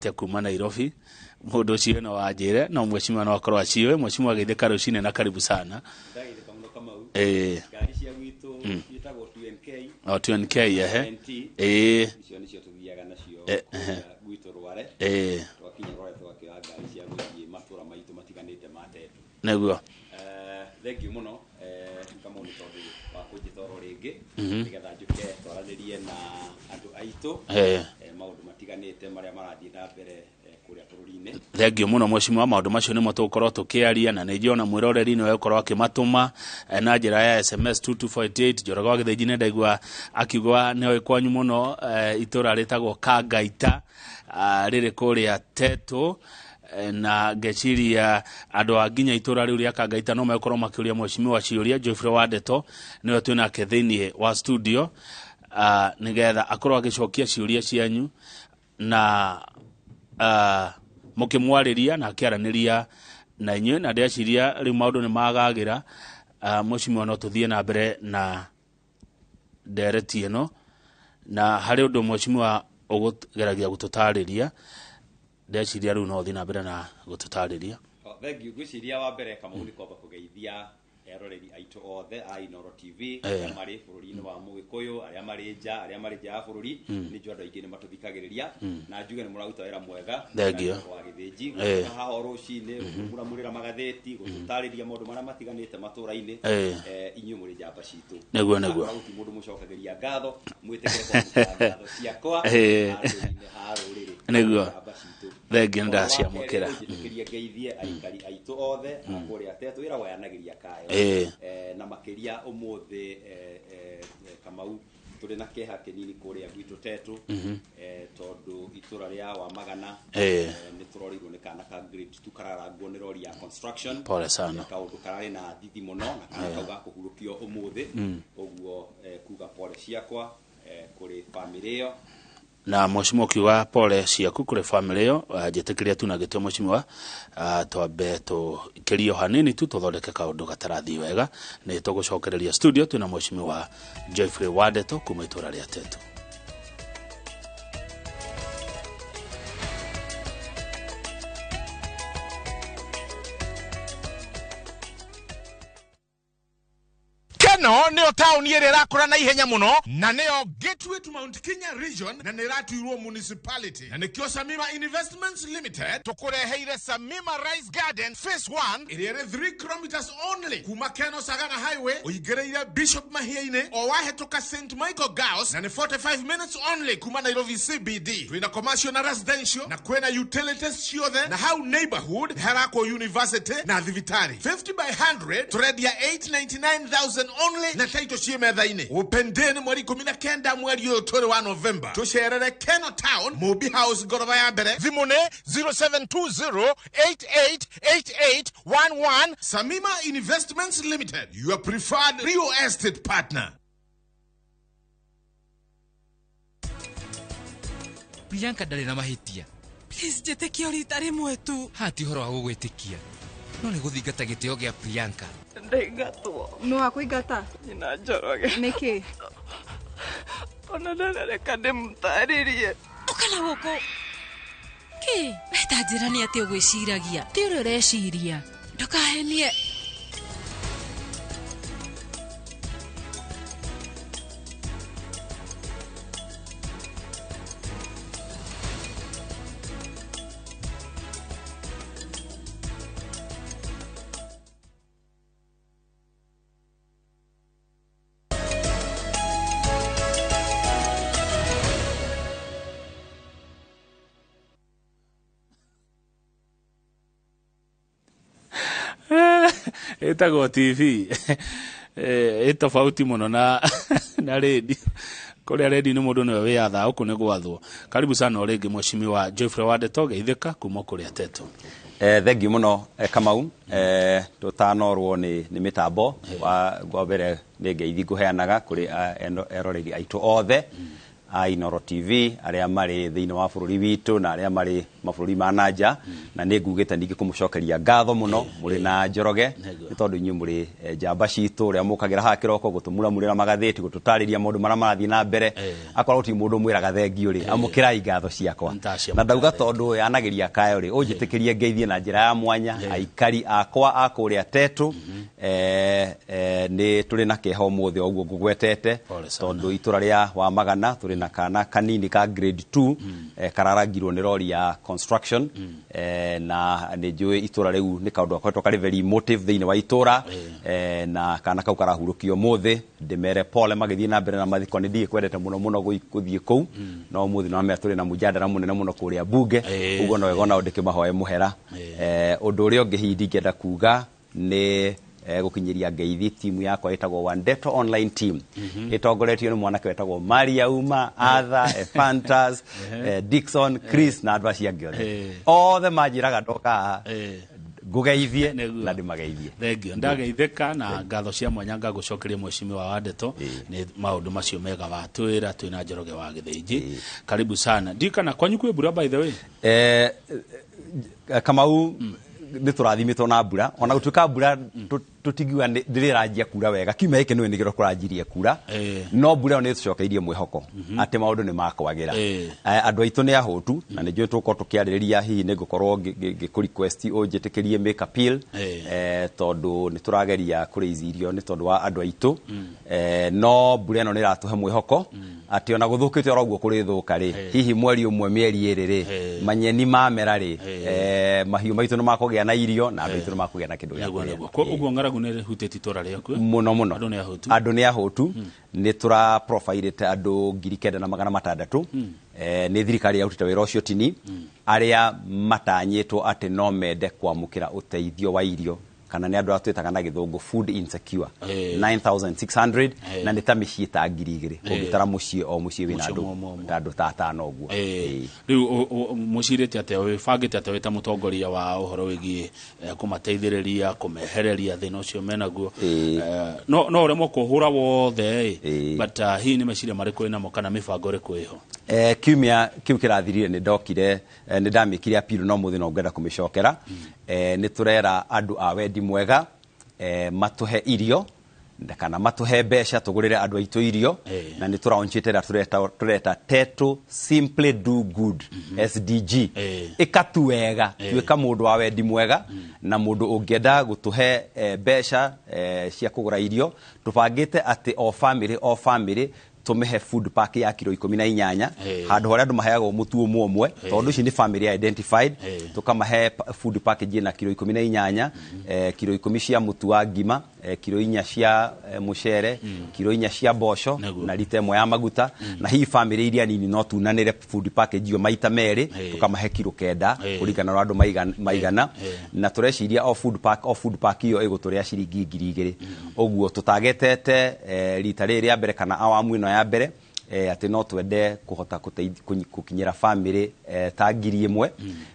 Atia kuma Nairobi mundu ucio no wanjire no mheshimiwa no akorwo aciũĩ. Mheshimiwa, geithĩka rũcinĩ na karibu sana. Ndagĩthĩka mũno, Kamau. Ĩĩ. Ngari cia gwitũ ciĩtagwo 2NK. O 2NK, ehe. NT. Ĩĩ. Icio nĩcio tũthiaga nacio Ehe. kũrĩa gwitũ Rware. Ĩĩ. Twakinya Rware tũgakĩoya ngari cia gũthiĩ matũra maitũ matiganĩte ma Tetu. Nĩguo. Thank you mũno, Kamau, nĩ tondũ wa kũnjĩta oro rĩngĩ nĩgetha njũke twaranĩrie na andũ aitũ maũndũ matiganĩte marĩa marathiĩ na mbere kũrĩa bũrũri-inĩ. Thank you mũno, mheshimiwa. Maũndũ macio nĩmo tũgũkorwo tũkĩaria na nĩ njona mwĩroreri nĩwe ũkorwo akĩmatũma na njĩra ya SMS 22488. Njoroge wa Gĩthĩnji nĩ ndaigua akiuga nĩ oĩ kwanyu mũno, itũra rĩtagwo Kangaita, rĩrĩ kũrĩa Tetũ. Na ngeciria andũ a nginya itũra rĩu rĩa Kangaita no megũkorwo makĩũria mheshimiwa ciũria. Geoffrey Wandeto nĩwe twĩ nake thĩinĩ wa studio, nĩgetha akorwo agĩcokia ciũria cianyu na mũkĩmwarĩria na akĩaranĩria na inyuĩ, na ndĩreciria rĩu maũndũ nĩ magagĩra. Mheshimiwa, no tũthiĩ na mbere na ndereti ĩno, na harĩ ũndũ mheshimiwa ũgũgeragia gũtũtarĩria. Ndeciria rĩu no ũthiĩ na mbere na gũtũtarĩria. Oh, thank you. Ngwĩciria wa mbere, Kamau, nĩ kwamba kũgeithia eroreri aitũ othe a Inoro TV arĩa marĩ bũrũri-inĩ wa Mũgĩkũyũ, arĩa marĩ nja, arĩa marĩ nja ya bũrũri. Nĩ njũĩ andũ aingĩ nĩ matũthikagĩrĩria na njuge nĩ mũraruta wĩra mwega. Thank you. Na wa Gĩthĩnji gũcoka haha o rũcinĩ gũtũmuramurĩra magathĩti, gũtũtarĩria maũndũ marĩa matiganĩte matũra-inĩ. Inyuĩ mũrĩ njamba citũ. Nĩguo. Na gũtirĩ mũndũ mũcokagĩria ngatho, mwĩtĩkĩre kwamũkĩra ngatho ciakwa handũ-inĩ ha rũrĩrĩ. Nĩguo. Njamba citũ. Thank you, nĩndaciamũkĩra. Njĩtĩkĩrie ngeithie aikari aitũ othe a kũrĩa Tetũ, wĩra wayanagĩria kayo. Na makĩria ũmũthĩ, Kamau, tũrĩ na kĩeha kĩnini kũrĩa gwitũ Tetũ, tondũ itũra rĩa Wamagana nĩ tũrorĩirwo nĩ kana ka grade 2 kararangwo nĩ rori ya construction. Pole sana. Kaũndũ kararĩ na thithi mũno na kana kau gakũhurũkio ũmũthĩ ũguo, kuga pole ciakwa kũrĩ bamĩrĩ ĩyo. Na mheshimiwa, ukiuga pole ciaku kũrĩ family ĩyo, njĩtĩkĩria tu na gĩtĩo, mheshimiwa, twambe tũkĩrie o hanini tu tũthondeke kaũndũ gatarathiĩ wega. Nĩ tũgũcokereria studio twĩna mheshimiwa Geoffrey Wandeto kuma itũra rĩa Tetu. Keno nĩyo taũni ĩrĩa ĩrakũra na ihenya mũno na nĩyo gateway to Mount Kenya region na nĩ ĩratuirwo municipality, na nĩkĩo Samima Investments Limited tũkũreheire Samima Rice Garden Phase 1 ĩrĩa ĩrĩ 3 kilometers only kuma Keno Sagana Highway ũingĩrĩire Bishop Mahia-inĩ o wahĩtũka St Michael Girls, na nĩ 45 minutes only kuma Nairobi CBD. Twĩna commercial na residential na kwĩna utilities ciothe, na hau neighborhood nĩ harakwo university na thibitarĩ. 50 by 100 tũrendia 899,000 only na taito ciĩ metha-inĩ. Open day nĩ mweri 19 mweri ũyũ tũrĩ wa November. Tũcerere Keno Town, Mobi House, ngoroba ya mbere. Thimũ nĩ 0720888811. Samima Investments Limited, your preferred real estate partner. Priyanka ndarĩ na mahĩtia. Please, njĩtĩkie o rita rĩmwe tu. Haha ti ũhoro wa gũgwĩtĩkia, no nĩ gũthingata gĩtĩo gĩa Priyanka. Ndaingatwo. Nũ akũingata? Nyina Njoroge. Nĩkĩ? Ona ndarareka ndĩmũtarĩrie. Ũka na gũkũ kĩ we ta njĩra nĩ atĩ ũgwĩciragia ti ũrĩa ũreciria, ndũkahenie. Ĩtagwo TV, ĩ tofauti mũno na redio. Kũrĩa redio nĩ mũndũ nĩwe wĩyathaga, gũkũ nĩ gwathwo. Karibu sana o rĩngĩ, mheshimiwa Geoffrey Wandeto, geithĩka kuma kũrĩa Teto. Thank you mũno, Kamau. Tũtanorwo nĩ mĩtambo wa mbere nĩ ngeithi ngũheanaga kũrĩ eroreri aitũ othe. a Inoro TV arĩa marĩ thĩinĩ wa bũrũri witũ na arĩa marĩ mabũrũri ma nanja, na nĩ ngugĩte ningĩ kũmũcokeria ngatho mũno mũrĩ na Njoroge, nĩ tondũ inyuĩ mũrĩ njamba citũ ũrĩa mũkagĩra haha kĩroko gũtũmuramurĩra magathĩti, gũtũtarĩria maũndũ marĩa marathiĩ na mbere. Akorwo gũtirĩ mũndũ mwĩraga thengio rĩ, amũkĩrai ngatho ciakwa. Na ndauga tondũ yanagĩria kayo rĩ, ũnjĩtĩkĩrie ngeithie na njĩra ya mwanya aikari akwa a kũrĩa Tetu. Nĩ tũrĩ na kĩeha ũmũthĩ o ũguo ngũgwetete, tondũ itũra rĩa Wamagana tũrĩ na kana kanini ka grade 2 kararangirwo nĩ rori ya construction, na nĩ njũĩ itũra rĩu nĩ kaũndũ gakoretwo karĩ very emotive thĩinĩ wa itũra, na kana kau karahurũkio ũmũthĩ. Ndĩmere pole magĩthiĩ na mbere na mathiko, nĩ ndigĩkwendete mũno mũno gũthiĩ kũu, no ũmũthĩ no mea tũrĩ na mũjadara mũnene mũno kũrĩa bunge, ũguo no wega onao ndĩkĩmahoe mũhera. Ũndũ ũrĩa ũngĩ hihi ndingĩenda kuga nĩ gũkinyĩria ngeithi timu yakwa ĩtagwo Wandeto Online Team, ĩtongoretio nĩ mwanake wetagwo Maria Uma, Arthur, Ephantas, Dixon, Chris na andũ acio angĩ othe. Othe manjĩraga ndoka haha ngũgeithie na ndĩmageithie. Thengio, ndageithĩka na ngatho cia mwanya ngagũcokeria mheshimiwa Wandeto nĩ maũndũ macio mega watwĩra. Twĩna Njoroge wa Gĩthĩnji, karibu sana. Ndikana kwanyu kwĩ mbura by the way? Kamau, nĩ tũrathimitwo na mbura, ona gũtuĩka mbura tũtingiuga ndĩrĩranjia kura wega. Kiumia gĩkĩ nĩwe nĩkĩo kũranjirie kura, no mbura ĩyo nĩ ĩtũcokeirie mwĩhoko atĩ maũndũ nĩ makwagĩra. Andũ aitũ nĩ ahũtu, na nĩ njũĩ tũgũkorwo tũkĩarĩrĩria, hihi nĩ ngũkorwo ngĩkũ request ũnjĩtĩkĩrie make appeal, tondũ nĩ tũrageria kũraise irio nĩ tondũ wa andũ aitũ. No mbura ĩno nĩ ĩratũhe mwĩhoko atĩ ona gũthũkĩte oro ũguo kũrĩthũka rĩ, hihi mweri ũmwe mĩeri ĩrĩ rĩ, manyeni mamera rĩ, mahiũ maitũ nĩ makũgĩa na irio na andũ aitũ nĩ makũgĩa na kĩndũ gĩa kũrĩa. Ũguo ng'aragu nĩ ĩhutĩtie itũra rĩaku mũno mũno. Andũ nĩ ahũtu. Andũ nĩ ahũtu. Nĩ tũra profilĩte andũ 9,600. Nĩ thirikari yarutĩte wĩra ũcio tini, arĩa matanyĩtwo atĩ no mende kwamũkĩra ũteithio wa irio, kana nĩ andũ arĩa twĩtaga na gĩthũngũ food insecure, 9600, na nĩ ta mĩciĩ ta 2,000 ũngĩtara mũciĩ o mũciĩ wĩna andũ ta andũ ta atano ũguo. Rĩu mũcirĩte atĩa, wĩbangĩte atĩa wĩ ta mũtongoria wa ũhoro wĩgiĩ kũmateithĩrĩria kũmehereria thĩna ũcio menaguo? No ũremwo kũhũra wothe, but hihi nĩ meciria marĩkũ wĩnamo kana mĩbango ĩrĩkũ ĩho? Kiumia kĩu kĩrathirire nĩ ndokire, nĩ ndamĩkire appeal, no mũthĩ no ngwenda kũmĩcokera. Nĩ tũrera andũ a wendi mwega matũhe irio kana matũhe mbeca tũgũrĩre andũ aitũ irio, na nĩ tũraunchĩte ĩrĩa tũreta Tetu Simply Do Good, SDG. Ĩka tu wega, tuĩka mũndũ wa wendi mwega na mũndũ ũngĩenda gũtũhe mbeca cia kũgũra irio. Tũbangĩte atĩ o family o family tũmĩhe food pack ya kiro 18, handũ harĩa andũ maheagwo mũtu ũmwe ũmwe, tondũ ici nĩ family identified, tũkamahe food package na kiro 18, kiro 10 cia mũtu wa ngima, kiro 4 cia mũcere, kiro 4 cia mboco na lita 1 ya maguta. Na hihi family iria nini no tunanĩre food package iyo maita merĩ, tũkamahe kiro 9 kũringana na andũ maigana. Na tũreciria o food pack o food pack iyo ĩgũtũrĩa ciringi 2,000. Ũguo tũtagetete rita rĩrĩ rĩa mbere kana awamu ĩno ya mbere, atĩ no twende kũhota gũkinyĩra family ta 1,000.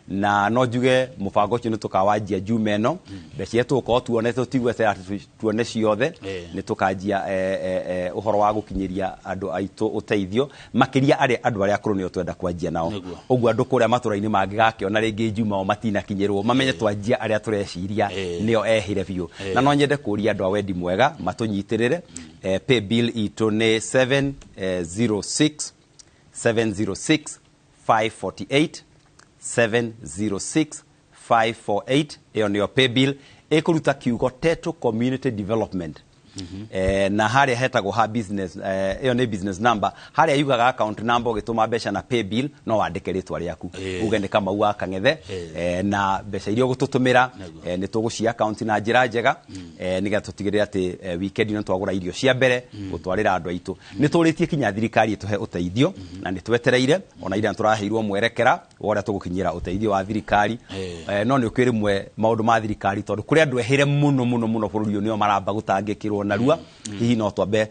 Na no njuge mũbango ũcio nĩ tũkawanjia Juma ĩno. Mbeca iria tũgũkorwo tuonete tũtigwetera atĩ tuone ciothe, nĩ tũkanjia ũhoro wa gũkinyĩria andũ aitũ ũteithio, makĩria arĩa andũ arĩa akũrũ nĩo twenda kwanjia nao. Ũguo andũ kũrĩa matũra-inĩ mangĩgakĩona rĩngĩ Juma o matinakinyĩrwo, mamenye twanjia arĩa tũreciria nĩo ehĩre biũ. Na no nyende kũria andũ a wendi mwega matũnyitĩrĩre. Pay bill itũ nĩ 706 706 548, 706 548, ĩyo nĩyo pay bill ĩkũruta kiugo Tetu Community Development. Na harĩa hetagwo ha business, ĩyo nĩ business number, harĩa yugaga account number ũgĩtũma mbeca na pay bill no wandĩke rĩtwa rĩaku, uge nĩ Kamau wa Kang'ethe, na mbeca iria ũgũtũtũmĩra nĩ tũgũcia account na njĩra njega, nĩgetha tũtigĩrĩre atĩ weekend ĩno twagũra irio cia mbere gũtwarĩra andũ aitũ. Nĩ tũrĩtie kinya thirikari ĩtũhe ũteithio, na nĩ twetereire ona ira tũraheirwo mwerekera wa ũrĩa tũgũkinyĩra ũteithio wa thirikari. No nĩ ũkĩrĩ rĩmwe maũndũ ma thirikari, tondũ kũrĩ andũ ehĩre mũno mũno mũno bũrũri ũyũ nĩo maramba gũtangĩkĩrwo gũkinyĩrwo narua. Hihi no twambe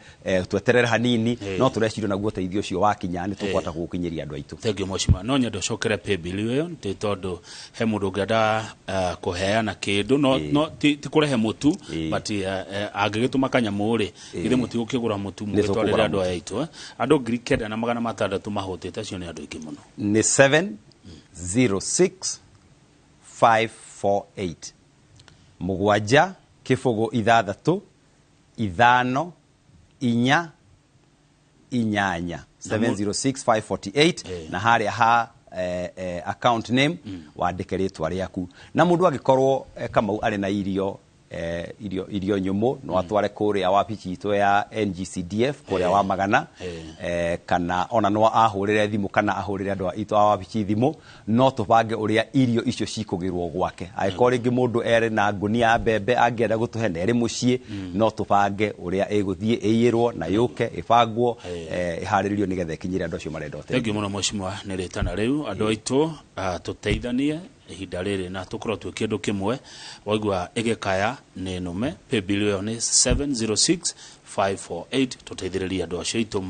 tweterere hanini, no tũreciria naguo ũteithio ũcio wakinya nĩ tũkũhota gũkinyĩria andũ aitũ. Thank you mheshimiwa. No nyende ũcokere paybill ĩyo nĩ tondũ he mũndũ ũngĩenda kũheana kĩndũ, no ti kũrehe mũtu, but angĩgĩtũma kanyamũ rĩ, githĩ mũtigũkĩgũra mũtu Nĩ mũgĩtwarĩre tũkũgũra andũ aya aitũ, eh? Andũ 9,600 mahũtĩte, acio nĩ andũ aingĩ mũno. Nĩ 706 548, 7 0 6 5 4 8, 706548. Na harĩa ha account name wandĩke rĩtwa rĩaku, na mũndũ angĩkorwo Kamau arĩ na irio nyũmũ, no atware kũrĩa wabici itũ ya NGCDF kũrĩa wa Magana, kana ona no ahũrĩre thimũ kana ahũrĩre andũ aitũ a wabici thimũ, no tũbange ũrĩa irio icio cikũgĩrwo gwake. Angĩkorwo rĩngĩ mũndũ erĩ na ngũnia ya mbembe angĩenda gũtũhe na ĩrĩ mũciĩ, no tũbange ũrĩa ĩgũthiĩ ĩiyĩrwo na yũke ĩbangwo, ĩharĩrĩrio nĩgetha ĩkinyĩre andũ acio marenda ũteithio. Thank you mũno mheshimiwa nĩ rĩtana rĩu. Andũ aitũ, tũteithanie ihinda rĩrĩ na tũkorwo twĩ kĩndũ kĩmwe. Waigua ĩgĩkaya nĩ nũme. Paybill ĩyo nĩ 706548. Tũteithĩrĩrie andũ acio aitũ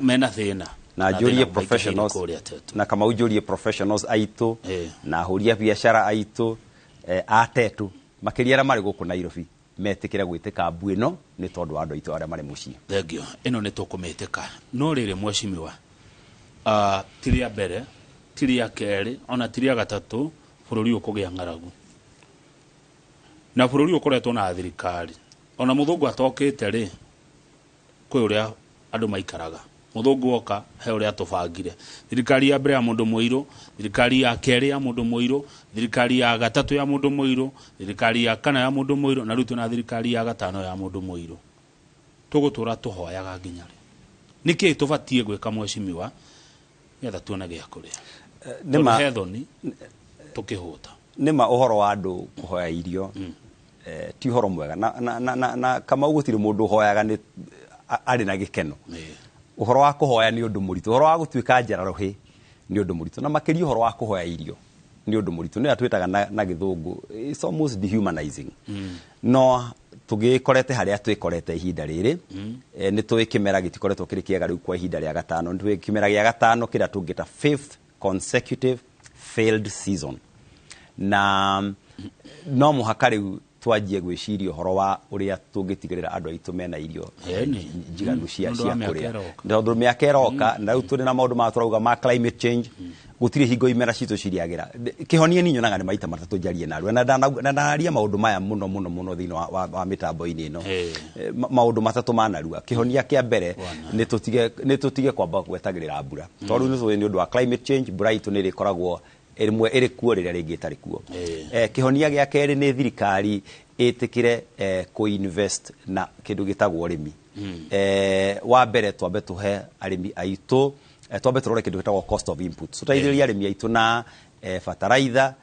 mena thĩna. Na njũrie professionals kũrĩa Tetu. Na Kamau, njũrie professionals aitũ na ahũri a biacara aitũ a Tetu, makĩria arĩa marĩ gũkũ Nairobi, metĩkĩre gwĩtĩka mbu ĩno nĩ tondũ wa andũ aitũ arĩa marĩ mũciĩ. Thengio, ĩno nĩ tũkũmĩtĩka. No rĩrĩ mheshimiwa, ti rĩa mbere, ti rĩa kerĩ, ona ti rĩa gatatũ bũrũri ũyũ kũgĩa ng'aragu, na bũrũri ũyũ ũkoretwo na thirikari ona mũthũngũ atokĩte rĩ, kwĩ ũrĩa andũ maikaraga. Mũthũngũ oka he ũrĩa tũbangire. Thirikari ya mbere ya mũndũ mũirũ, thirikari ya kerĩ ya mũndũ mũirũ, thirikari ya gatatũ ya mũndũ mũirũ, thirikari ya kana ya mũndũ mũirũ, na rĩu twĩna thirikari ya gatano ya mũndũ mũirũ. Tũgũtũra tũhoyaga nginya rĩ? Nĩkĩĩ tũbatiĩ gwĩka mheshimiwa nĩgetha tuone gĩa kũrĩa? Nĩma. Tondũ he thoni tũkĩhũta. Nĩma, ũhoro wa andũ kũhoya irio ti ũhoro mwega, na Kamau, gũtirĩ mũndũ ũhoyaga nĩ arĩ na gĩkeno. Ũhoro wa kũhoya nĩ ũndũ mũritũ, ũhoro wa gũtuĩka njara-rũhĩ nĩ ũndũ mũritũ, na makĩria ũhoro wa kũhoya irio nĩ ũndũ mũritũ, nĩyo twĩtaga na gĩthũngũ it's almost dehumanizing. No tũgĩkorete harĩa twĩkorete ihinda rĩrĩ, nĩ tũĩ kĩmera gĩtikoretwo kĩrĩ kĩega rĩu kwa ihinda rĩa gatano. Nĩ tũĩ kĩmera gĩa gatano kĩrĩa tũngĩta fifth consecutive failed season, na no mũhaka rĩu twanjie gwĩciria ũhoro wa ũrĩa tũngĩtigĩrĩra andũ aitũ mena irio njiganu cia Nĩ ũndũ cia wa mĩaka kũrĩa, ĩroka. tondũ mĩaka ĩroka, na rĩu tũrĩ na maũndũ maya tũrauga ma climate change, gũtirĩ hingo imera citũ ciriagĩra. Kĩhonia niĩ nyonaga nĩ maita matatũ njarie narua, na ndanaria maũndũ maya mũno mũno mũno thĩinĩ wa mĩtambo-inĩ ĩno. Maũndũ matatũ ma narua. Kĩhonia kĩa mbere nĩ tũtige kwamba gwetagĩrĩra mbura, tondũ rĩu nĩ tũĩ nĩ ũndũ wa climate change mbura itũ nĩ ĩrĩkoragwo ĩmwe ĩrĩ kuo rĩrĩa rĩngĩ ĩtarĩ kuo. Kĩhonia gĩa kerĩ nĩ thirikari ĩtĩkĩre kũ-invest na kĩndũ gĩtagwo ũrĩmi. Wa mbere twambe tũhe arĩmi aitũ, twambe tũrore kĩndũ gĩtagwo cost of inputs, tũteithĩrĩrie arĩmi aitũ na bataraitha,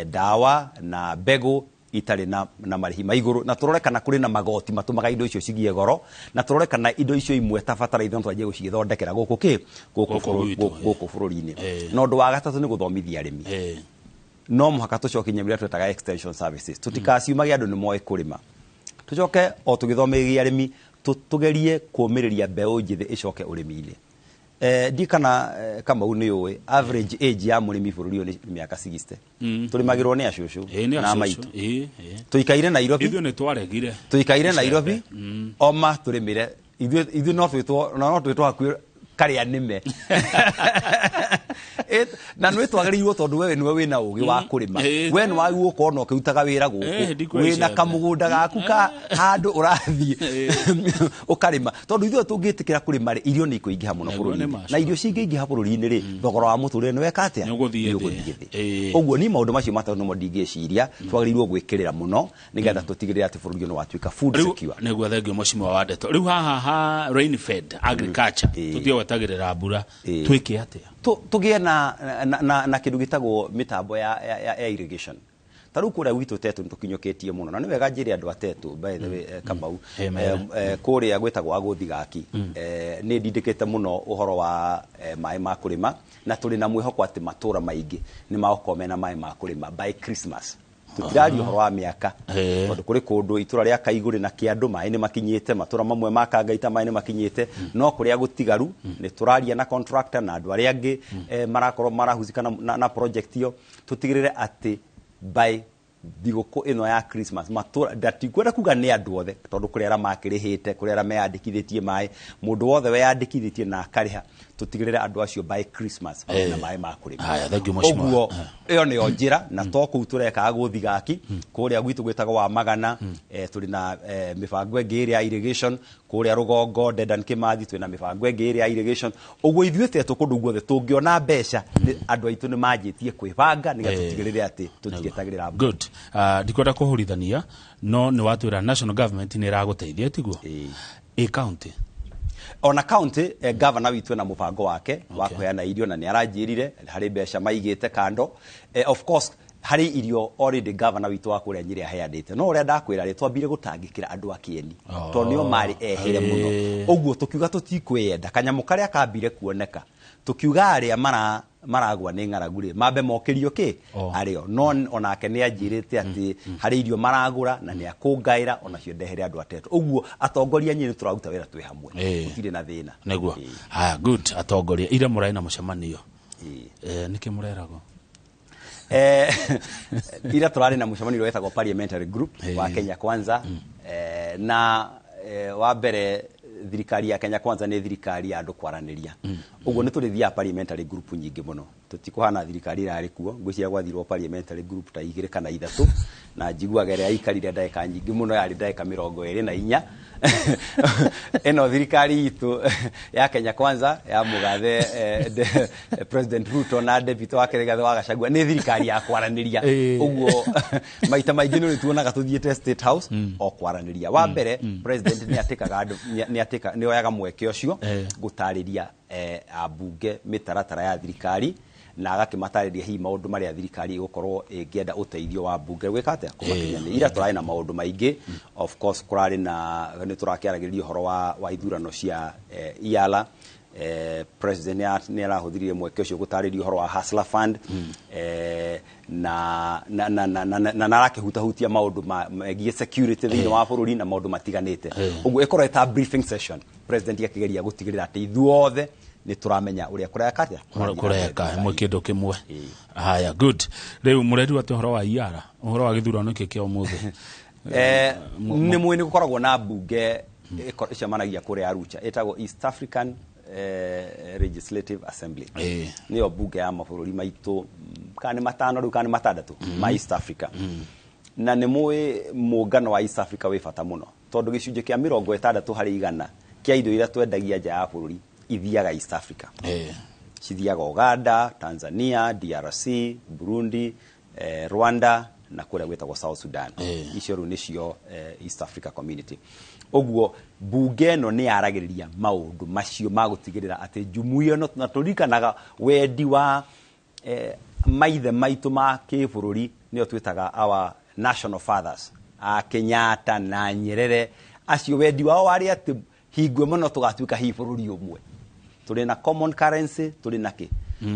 ndawa na mbegũ itarĩ na marĩhi ma igũrũ, na tũrore kana kũrĩ na magoti matũmaga indo icio cigie goro, na tũrore kana indo icio imwe ta bataraitha no twanjie gũcithondekera gũkũ kĩ gũkũ Gũkũ gwitũ, gũkũ bũrũri-inĩ. Na ũndũ wa gatatũ nĩ gũthomithia arĩmi. No mũhaka tũcoke nyamũ ĩrĩa twetaga extension services, tũtikaciumage andũ nĩ moĩ kũrĩma, tũcoke o tũgĩthomithagia arĩmi, tũgerie kũũmĩrĩria mbeũ njĩthĩ ĩcoke ũrĩmi-inĩ. Ndi kana Kamau nĩ ũĩ average age ya mũrĩmi bũrũri ũyũ nĩ mĩaka 60. Tũrĩmagĩrwo nĩ acũcũ Nĩ na acũcũ. maitũ. Ĩĩ. Tũikaire Nairobi. Ithuĩ nĩ twaregire. Tũikaire Nairobi oma tũrĩmĩre ithuĩ, no twĩtwo hakuhĩ karĩa nĩme. Na nĩ twagĩrĩirwo, tondũ wewe nĩwe wĩna ũgĩ wa kũrĩma. We nĩ wagĩrĩirwo gũkorwo na ũkĩrutaga wĩra gũkũ ndikuoya wĩna icembe. Kamũgũnda gaku ka handũ ũrathiĩ ũkarĩma, tondũ ithuĩ tũngĩtĩkĩra kũrĩma rĩ, irio nĩ ikũingĩha mũno Nĩguo, nĩ bũrũri-inĩ. ma, Na irio cingĩingĩha bũrũri-inĩ rĩ, thogora wa mũtũrĩre nĩ weka atĩa? Nĩ ũgũthiĩ Nĩ thĩ. ũgũthiĩ thĩ. Ũguo ni maũndũ macio matatũ nĩmo ndingĩciria twagĩrĩirwo gwĩkĩrĩra mũno nĩgetha tũtigĩrĩre atĩ bũrũri ũyũ nĩ watuĩka food Rĩu secure. Nĩguo, thengio mheshimiwa wa ndeto. Rĩu haha ha rainfed agriculture, tũtige gwetagĩrĩra mbura, twĩke atĩa? Tũgĩe na kĩndũ gĩtagwo mĩtambo ya irrigation. Ta rĩu kũrĩa gwitũ Tetu nĩ tũkinyũkĩtie mũno, na nĩ wega njĩre andũ a Tetu, by the way, Kamau, Mera. kũrĩa gwĩtagwo Agũthigaki, nĩ ndindĩkĩte mũno ũhoro wa maĩ ma kũrĩma, na tũrĩ na mwĩhoko atĩ matũra maingĩ nĩ magũkorwo mena maĩ ma kũrĩma by Christmas. Tũtiraria ũhoro wa mĩaka, Eh. tondũ kũrĩ kũndũ itũra rĩa Kaigũrĩ na Kĩandũ maĩ nĩ makinyĩte, matũra mamwe ma Kangaita maĩ nĩ makinyĩte, no kũrĩa gũtigaru nĩ tũraria na contractor na andũ arĩa angĩ marakorwo marahusika na project ĩyo, tũtigĩrĩre atĩ by thigũkũ ĩno ya Christmas matũra, ndatikwenda kuga nĩ andũ othe, tondũ kũrĩ arĩa makĩrĩhĩte, kũrĩ arĩa meyandĩkithĩtie maĩ, mũndũ wothe weyandĩkithĩtie na akarĩha, tũtigĩrĩre andũ acio by Christmas mena maĩ ma kũrĩma. Haya, thank you, mheshimiwa. Ũguo ĩyo nĩyo njĩra, na to kũu tũrekaga gũthigaki kũrĩa gwitũ gwĩtagwo wa Magana, tũrĩ na mĩbango ĩngĩ ĩrĩa ya irrigation kũrĩa rũgongo Dedan Kimathi, twĩna mĩbango ĩngĩ ĩrĩa ya irrigation. Ũguo ithuĩ tetũ kũndũ guothe tũngĩona mbeca, andũ aitũ nĩ manjĩtie kwĩbanga nĩgetha tũtigĩrĩre atĩ tũtietagĩrĩra mbura. Good. Ndikwenda kũhũrithania, no nĩ watwĩra national government nĩ ĩragũteithia, tiguo? Ĩĩ. Ĩ county? Ona county, governor witũ ena mũbango wake wa kũheana irio, na nĩ aranjĩrire harĩ mbeca maigĩte kando. Of course harĩ irio already governor witũ wa kũrĩa Nyĩrĩ aheanĩte, no ũrĩa ndakwĩra rĩ, twambire gũtangĩkĩra andũ a Kĩeni tondũ nĩo marĩ ehere mũno. Ũguo tũkiuga tũtikwĩyenda kanyamũ karĩa kambire kuoneka, tũkiuga arĩa maragwa nĩ ng'aragu rĩ, mambe mokĩrio kĩ arĩo, no onake nĩ anjĩrĩte atĩ harĩ irio maragũra na nĩ akũngaĩra onacio ndehere andũ atetũ. Ũguo atongoria nyinyi tũraruta wĩra twĩ hamwe, gũtirĩ na thĩna. Nĩguo. Haya, good. Atongoria ira mũrarĩ na mũcemanio, nĩkĩ mũreragwo? Ira tũrarĩ na mũcemanio ũrĩa wĩtagwo parliamentary group wa Kenya Kwanza, na wa mbere thirikari ya Kenya Kwanza nĩ thirikari ya andũ kwaranĩria. Ũguo nĩ tũrĩthiaga parliamentary group nyingĩ mũno, tũtikũhana thirikari ĩrarĩ kuo. Ngwĩciria gwathirwo parliamentary group ta 2 kana 3, na njiguaga ĩrĩa yaikarire ndagĩka nyingĩ mũno yarĩ ndagĩka 24. Ĩno thirikari itũ ya Kenya Kwanza ya mũgathe President Ruto na deputy wake Rigathi wa Gachagua nĩ thirikari ya kwaranĩria. Ũguo maita maingĩ nĩ tuonaga tũthiĩte State House o kwaranĩria. Wa mbere president nĩ atĩkaga andũ, nĩ oyaga mweke ũcio gũtarĩria ambunge mĩtaratara ya thirikari, na agakĩmatarĩria hihi maũndũ marĩa thirikari ĩgũkorwo ĩngĩenda ũteithio wa mbunge gwĩka atĩa kũmakinyanĩria. Ira tũrarĩ na maũndũ maingĩ, of course kũrarĩ na nĩ tũrakĩaragĩrĩria ũhoro wa ithurano cia IALA. President nĩ arahũthĩrire mweke ũcio gũtarĩria ũhoro wa Hustler Fund, na na na na na na na arakĩhutahutia maũndũ megiĩ security thĩinĩ wa bũrũri na maũndũ matiganĩte. Ũguo ĩkorwo ĩta briefing session, president akĩgeria gũtigĩrĩra atĩ ithuothe nĩ tũramenya ũrĩa kũreka atĩa. Kũreka mwe kĩndũ kĩmwe. Haya, good. Rĩu mũrerirwo atĩ ũhoro wa IARA, ũhoro wa gĩthurano gĩkĩ kĩa ũmũthĩ? Nĩ mũĩ nĩ gũkoragwo na mbunge ĩcemanagia kũrĩa Arusha ĩtagwo East African Legislative Assembly. Nĩyo mbunge ya mabũrũri maitũ, kana nĩ 5 rĩu kana nĩ 6 ma East Africa. Na nĩ mũĩ mũngano wa East Africa wĩ bata mũno, tondũ gĩcunjĩ kĩa 60% kĩa indo iria twendagia nja ya bũrũri ithiaga East Africa. Cithiaga Uganda, Tanzania, DRC, Burundi, Rwanda na kũrĩa gwĩtagwo South Sudan. Icio rĩu nĩcio East Africa Community. Ũguo mbunge ĩno nĩ yaragĩrĩria maũndũ macio ma gũtigĩrĩra atĩ jumuiya ĩno, na tũririkanaga wendi wa maithe maitũ ma kĩbũrũri, nĩo twĩtaga our national fathers, a Kenyatta na Nyerere, acio wendi wao warĩ atĩ hingo ĩmwe no tũgatuĩka hihi bũrũri ũmwe, tũrĩ na common currency, tũrĩ na kĩ,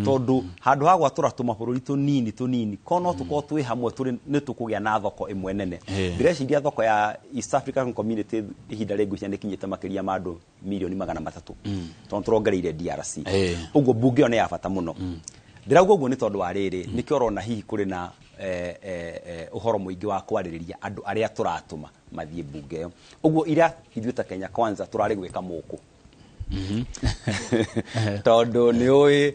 tondũ handũ ha gwatũra tũmabũrũri tũnini tũnini, ko no tũkorwo twĩ hamwe, tũrĩ nĩ tũkũgĩa na thoko ĩmwe nene. Ndĩreciria thoko ya East African Community ihinda rĩngĩ ngwĩciria nĩ ĩkinyĩte makĩria ma andũ 300,000,000, tondũ tũrongereire DRC. Ũguo mbunge ĩyo nĩ ya bata mũno. Ndĩrauga ũguo nĩ tondũ wa rĩrĩ, nĩkĩo ũrona hihi kũrĩ na ũhoro mũingĩ wa kwarĩrĩria andũ arĩa tũratũma mathiĩ mbunge ĩyo. Ũguo ira ithuĩ ta Kenya Kwanza tũrarĩ gwĩka mũkũ, tondũ nĩ ũĩ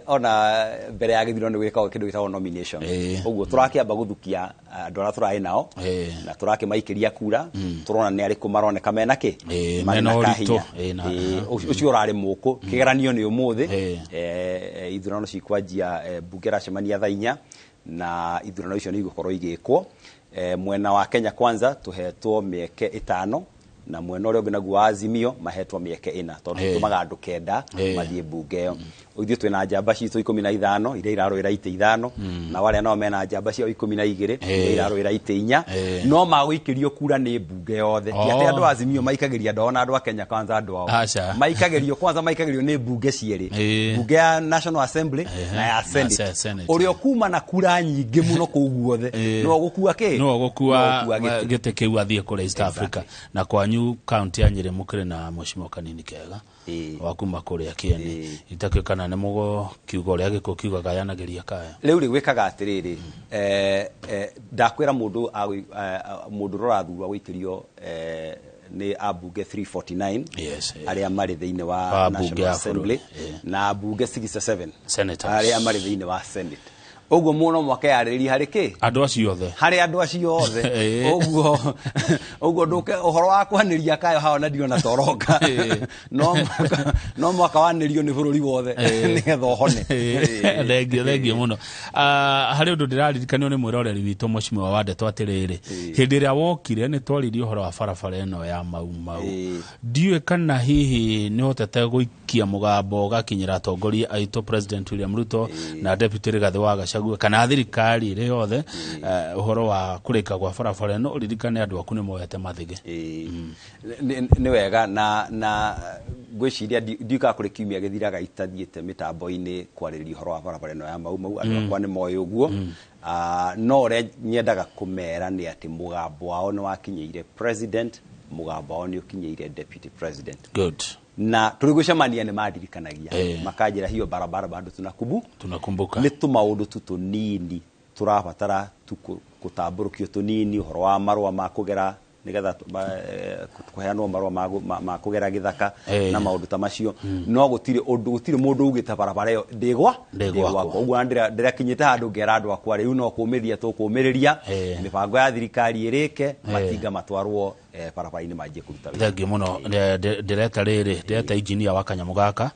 ona mbere ya gĩthurano nĩ gwĩkagwo kĩndũ gĩtagwo nomination. Ũguo tũrakĩamba gũthukia andũ arĩa tũrarĩ nao, na tũrakĩmaikĩria kura, tũrona nĩ arĩkũ maroneka mena kĩ, marĩ mena na ũritũ. kahinya. Na Ũcio ũrarĩ mũkũ kĩgeranio nĩ ũmũthĩ. Ithurano cikwanjia, mbunge ĩracemania thaa 4, na ithurano icio nĩ igũkorwo igĩkwo. Mwena wa Kenya Kwanza tũhetwo mĩeke 5 Na mwena ũrĩa ũngĩ naguo wa Azimio mahetwo mĩeke 4, tondũ tũmaga andũ 9 mathiĩ mbunge ĩyo. Ithuĩ twĩna njamba citũ 15 iria irarũĩra itĩ 5, na arĩa nao mena njamba ciao 12 iria irarũĩra itĩ 4, no magũikĩrio kura nĩ mbunge yothe. Ti atĩ andũ a Azimio maikagĩria andũ ao na andũ a Kenya Kwanza andũ ao. Maikagĩrio kwanza, maikagĩrio nĩ mbunge cierĩ, mbunge ya National Assembly na ya Senate. Ũrĩa ũkuma na kura nyingĩ mũno kũu guothe nĩwe ũgũkua kĩ? Nĩwe ũgũkua gĩtĩ kĩu athiĩ kũrĩa East Africa. Na kwanyu kaunti ya Nyĩrĩ mũkĩrĩ na mheshimiwa Kanini Kega wa kuma kũrĩa Kĩeni. Itakĩũĩ kana nĩ mũgũkiuga ũrĩa gĩkũ kiugaga yanagĩria kaya. Rĩu rĩ gwĩkaga atĩrĩrĩ, ndakwĩra mũndũ mũndũ ũrĩa ũrathurwo gũikĩrio nĩ ambunge 349 arĩa marĩ thĩinĩ wa National Assembly na ambunge 67 arĩa marĩ thĩinĩ wa Senate. Ũguo mũno mwakeyarĩrĩria harĩ kĩ? Andũ acio othe. Harĩ andũ acio othe. Ũguo ndũke ũhoro wa kwanĩria kayo haha na ndirona ta ũroka. No mwaka wanĩrio nĩ bũrũri wothe nĩgetha ũhone. Thengio mũno. Harĩ ũndũ ndĩraririkanio nĩ mwĩroreri witũ mheshimiwa wa Ndeto atĩrĩrĩ, hĩndĩ ĩrĩa wokire nĩ twaririe ũhoro wa barabara ĩno ya Mau Mau. Ndiũĩ kana hihi nĩ ũhotete gũikia mũgambo ũgakinyĩra atongoria aitũ President William Ruto na Deputy Rigathĩ wa Gachagua kana thirikari ĩrĩ yothe ũhoro wa kũrĩka gwa barabara ĩno. Ũririkane andũ aku nĩ moete mathige. Nĩ wega na ngwĩciria ndiũĩ kana kũrĩ kiumia gĩthiraga itathiĩte mĩtambo-inĩ kwarĩrĩria ũhoro wa barabara ĩno ya Mau Mau. Andũ akwa nĩ moĩ ũguo. No ũrĩa nyendaga kũmera nĩ atĩ mũgambo wao nĩ wakinyĩire president, mũgambo wao nĩ ũkinyĩire deputy president. Good. Na tũrĩ gũcemania nĩ mandirikanagia makanjĩra hiyo barabara bado tunakumbuka. Nĩ tũmaũndũ tu tũnini tũrabatara tu gũtambũrũkio tũnini, ũhoro wa marũa ma kũgera nĩgetha kũheanwo marũa ma kũgera gĩthaka na maũndũ ta macio. No gũtirĩ ũndũ, gũtirĩ mũndũ ugĩte barabara ĩyo ndĩgwa ndĩgwakwo. Ũguo ndĩrakinyĩte handũ ngera andũ akwa rĩu no kũmĩrĩria tũkũmĩrĩria mĩbango ya thirikari ĩrĩke, matinga matwarwo barabara-inĩ manjie kũruta wĩra. Thengiũ mũno. Ndĩreta rĩrĩ, ndĩreta engineer wa kanyamũ gaka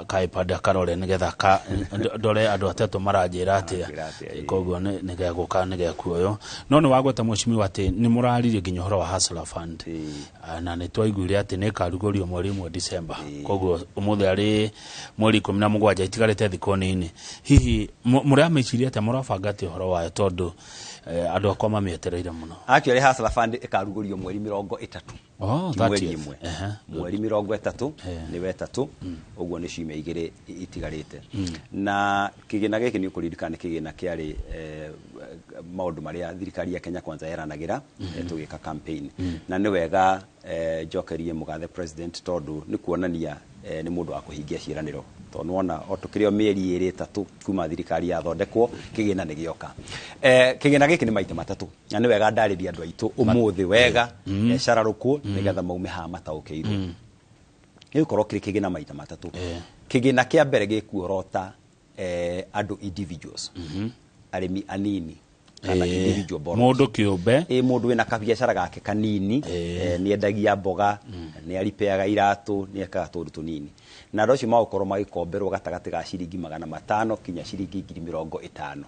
ka iPad karore nĩgetha ndore andũ atatũ maranjĩra atĩa. Koguo nĩgegũka nĩgekuoywo. No nĩ wagweta mheshimiwa atĩ nĩ mũraririe nginya ũhoro wa Hustler Fund, na nĩ twaiguire atĩ nĩ ĩkarugũrio mweri 1 December. Koguo ũmũthĩ arĩ mweri 17, itigarĩte thikũ nini. Hihi mũramĩciria atĩa, mũrabanga atĩa ũhoro wayo, tondũ andũ akwa mamĩetereire mũno? Actually Hustler Fund ĩkarugũrio mweri 30. Mweri 1. Mweri 30 nĩ wetatũ, ũguo nĩ ciumia 2 itigarĩte. Na kĩgĩna gĩkĩ nĩ ũkũririkana nĩ kĩgĩna kĩarĩ maũndũ marĩa thirikari ya Kenya Kwanza yeranagĩra tũgĩka campaign. Na nĩ wega njokerie mũgathe president, tondũ nĩ kuonania nĩ mũndũ wa kũhingia ciĩranĩro. Tondũ nĩwona o tũkĩrĩ o mĩeri 2 3 kuma thirikari yathondekwo kĩgĩna nĩ gĩoka. Kĩgĩna gĩkĩ nĩ maita 3, na nĩ wega ndarĩrie andũ aitũ ũmũthĩ wega cararũkũ nĩgetha maume haha mataũkĩirwo. Gĩgũkorwo kĩrĩ kĩgĩna maita 3. Kĩgĩna kĩa mbere gĩkuorota andũ individuals, arĩmi anini kana individual borrowers, mũndũ kĩũmbe, mũndũ wĩna kabiacara gake kanini, nĩendagia mboga, nĩaripeaga iratũ, nĩekaga tũndũ tũnini. Na andũ acio magũkorwo magĩkomberwo gatagatĩ ga ciringi 500 kinya ciringi 50,000.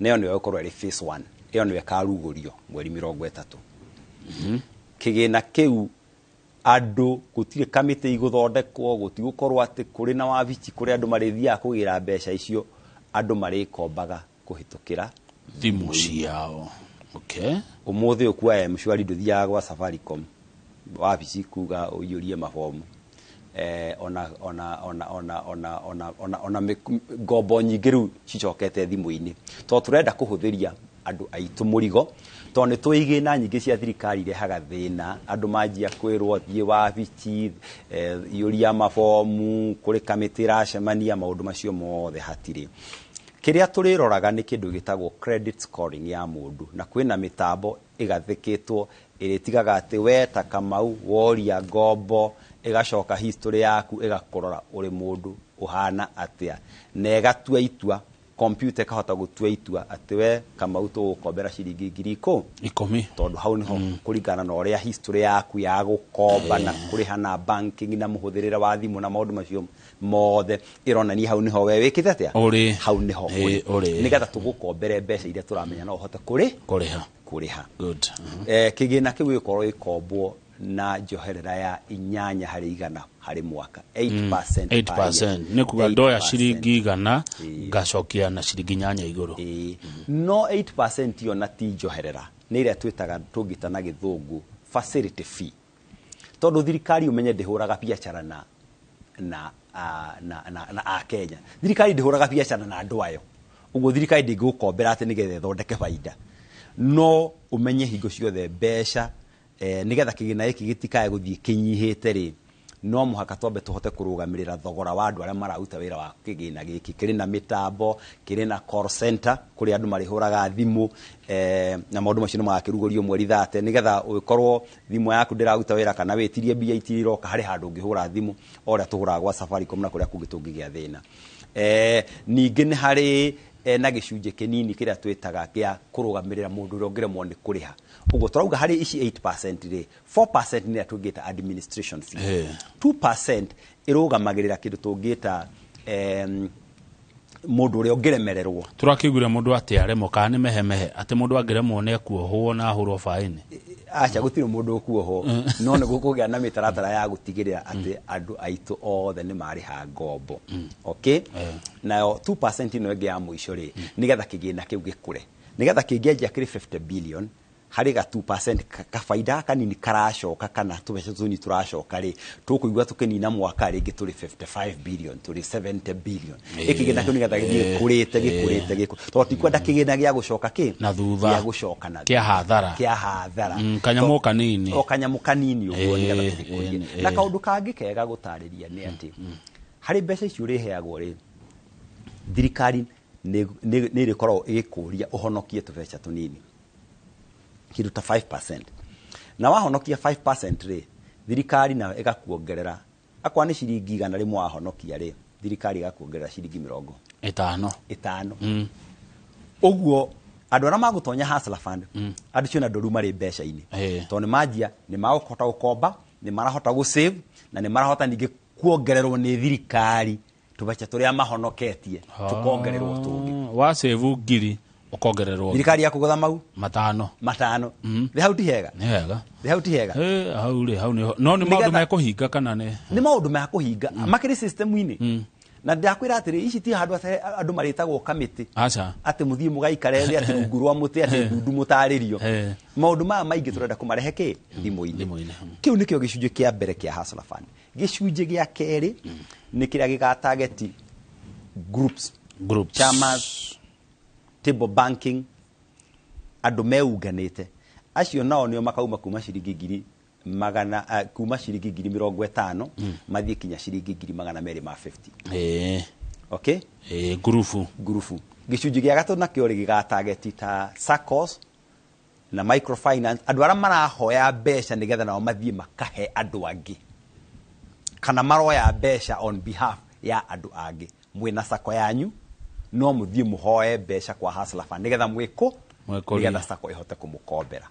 Na ĩyo nĩyo ĩgũkorwo ĩrĩ phase 1. Ĩyo nĩyo ĩkarugũrio mweri 30. Kĩgĩna kĩu andũ gũtirĩ kamĩtĩ igũthondekwo, gũtigũkorwo atĩ kũrĩ na wabici kũrĩa andũ marĩthiaga kũgĩra mbeca icio, andũ marĩkombaga kũhĩtũkĩra thimũ ciao. Okay. Ũmũthĩ ũkuoya M-Shwari ndũthiaga gwa Safaricom wabici kuga ũiyũrie mabomu. Ona ona ona ona ona ona ona ona ngombo nyingĩ rĩu cicokete thimũ-inĩ, tondũ tũrenda kũhũthĩria andũ aitũ mũrigo, tondũ nĩ tũĩ igĩna nyingĩ cia thirikari irehaga thĩna. Andũ manjia kwĩrwo thiĩ wabici, iyũria mabomu, kũrĩ kamĩtĩ ĩracemania, maũndũ macio mothe hatirĩ. Kĩrĩa tũrĩroraga nĩ kĩndũ gĩtagwo credit scoring ya mũndũ, na kwĩna mĩtambo ĩgathĩkĩtwo ĩrĩtigaga atĩ we ta Kamau woria ngombo, ĩgacoka history yaku ĩgakũrora ũrĩ mũndũ ũhana atĩa, na ĩgatua itua, computer ĩkahota gũtua itua atĩ we Kamau tũgũkombera ciringi 10,000, tondũ hau nĩho kũringana na ũrĩa history yaku ya gũkomba na kũrĩha na banking na mũhũthĩrĩre wa thimũ na maũndũ macio mothe ĩronania hau nĩho we wĩkĩte atĩa, hau nĩho ũrĩ, nĩgetha tũgũkombere mbeca iria tũramenya no ũhote kũrĩha. Good. Kĩgĩna kĩu gĩgũkorwo gĩkombwo na njoherera ya 8% harĩ mwaka, 8% per year. 8% nĩ kuga ndoya 8%. ciringi 100 Ĩĩ. ngacokia na ciringi 8 igũrũ. Ĩĩ. No 8% yo na ti njoherera, nĩ ĩrĩa twĩtaga tũngĩta na gĩthũngũ facility fee, tondũ thirikari ũmenye ndĩhũraga biacara na Akenya. Thirikari ndĩhũraga biacara na andũ ayo, ũguo thirikari ndĩngĩgũkombera atĩ nĩgetha ĩthondeke baida. No ũmenye hingo ciothe mbeca nĩgetha kĩgĩna gĩkĩ gĩtikae gũthiĩ kĩnyihĩte rĩ, no mũhaka twambe tũhote kũrũgamĩrĩra thogora wa andũ arĩa mararuta wĩra wa kĩgĩna gĩkĩ. Kĩrĩ na mĩtambo, kĩrĩ na call center kũrĩa andũ marĩhũraga thimũ, na maũndũ macio nĩ magakĩrugũrio mweri 30, nĩgetha ũkorwo thimũ yaku ndĩraruta wĩra kana wĩtirie mbia itiroka, harĩ handũ ũngĩhũra thimũ o ũrĩa tũhũraga gwa Safaricom na kũrĩa kũngĩ tũngĩgĩa thĩna. Ningĩ nĩ harĩ na gĩcunjĩ kĩnini kĩrĩa twĩtaga gĩa kũrũgamĩrĩra mũndũ ũrĩa ũngĩremwo nĩ kũrĩha. Ũguo tũrauga harĩ ici 8% rĩ, 4% nĩ ĩrĩa tũngĩta administration fee, 2% ĩrũgamagĩrĩra kĩndũ tũngĩta mũndũ ũrĩa ũngĩremererwo. Tũrakĩiguire mũndũ atĩ aremwo kana nĩ mehemehe atĩ mũndũ angĩremwo nĩ ekuohwo na ahũrwo baĩni. Aca, gũtirĩ mũndũ ũkuohwo, no nĩ gũkũgĩa na mĩtaratara ya gũtigĩrĩra atĩ andũ aitũ othe nĩ marĩha ngombo. Okay, nayo 2% ĩno ĩngĩ ya mũico rĩ, nĩgetha kĩgĩna kĩu gĩkũre, nĩgetha kĩngĩanjia kĩrĩ 50 billion, harĩ ga 2% kabaida kanini karacoka kana tũbeca tũnini tũracoka rĩ, tũkũigua tũkĩnina mwaka rĩngĩ tũrĩ 55 billion, tũrĩ 70 billion. Ĩkĩgĩna kĩu nĩgetha gĩthiĩ gĩkũrĩte gĩkũrĩte gĩkũ, tondũ tikwenda kĩgĩna gĩa gũcoka kĩ na thutha, gĩa gũcoka na kĩa hathara, kĩa hathara. Kanyamũ kanini. O kanyamũ kanini ũguo, nĩgetha tũgĩkũrie. Na kaũndũ kangĩ kega gũtarĩria nĩ atĩ harĩ mbeca icio ũrĩheagwo rĩ, thirikari nĩ ĩrĩkoragwo ĩgĩkũria ũhonokie tũbeca tũnini kĩndũ ta 5%, na wahonokia 5% rĩ, thirikari nayo ĩgakuongerera. Akwa nĩ ciringi 100 wahonokia rĩ, thirikari ĩgakuongerera ciringi 50. 50. Ũguo andũ arĩa magũtonya Hustler Fund, andũ cio na ndũru marĩ mbeca-inĩ, tondũ nĩ manjia nĩ magũhota gũkomba, nĩ marahota gũsave, na nĩ marahota ningĩ kuongererwo nĩ thirikari tũbeca tũrĩa mahonoketie tũkongererwo tũngĩ. Wa save 1000 ũkongererwo thirikari yakũgũtha mau 5. 5. Thĩ hau ti hega? Nĩ hega. Thĩ hau ti hega? Hau rĩ, hau nĩho. No nĩ maũndũ mekũhinga kana nĩ nĩ maũndũ ma kũhinga makĩrĩ system-inĩ. Na ndakwĩra atĩrĩ, ici ti handũ atĩ andũ marĩtagwo kamĩtĩ Aca. atĩ mũthiĩ mũgaikare thĩ atĩ rungu rwa mũtĩ atĩ ndundu mũtarĩrio. Maũndũ maya maingĩ tũrenda kũmarehe kĩ thimũ-inĩ. Thimũ-inĩ. Kĩu nĩkĩo gĩcunjĩ kĩa mbere kĩa Hustler Fund. Gĩcunjĩ gĩa kerĩ nĩ kĩrĩa gĩgatarget groups, Groups. chamas, table banking, andũ meunganĩte. Acio nao nĩo makauma kuma ciringi ngiri magana kuma ciringi 50,000 mathiĩ kinya ciringi 250,000. Okay? Ngurubu. Ngurubu. Gĩcunjĩ gĩa gatatũ nakĩo rĩ, gĩgatarget ta SACCOs na microfinance, andũ arĩa marahoya mbeca nĩgetha nao mathiĩ makahe andũ angĩ, kana maroya mbeca on behalf ya andũ angĩ. Mwĩna SACCO yanyu, no mũthiĩ mũhoe mbeca kwa Hustler Fund nĩgetha mwĩkũ Mwĩkũrie. nĩgetha SACCO ĩhote kũmũkombera.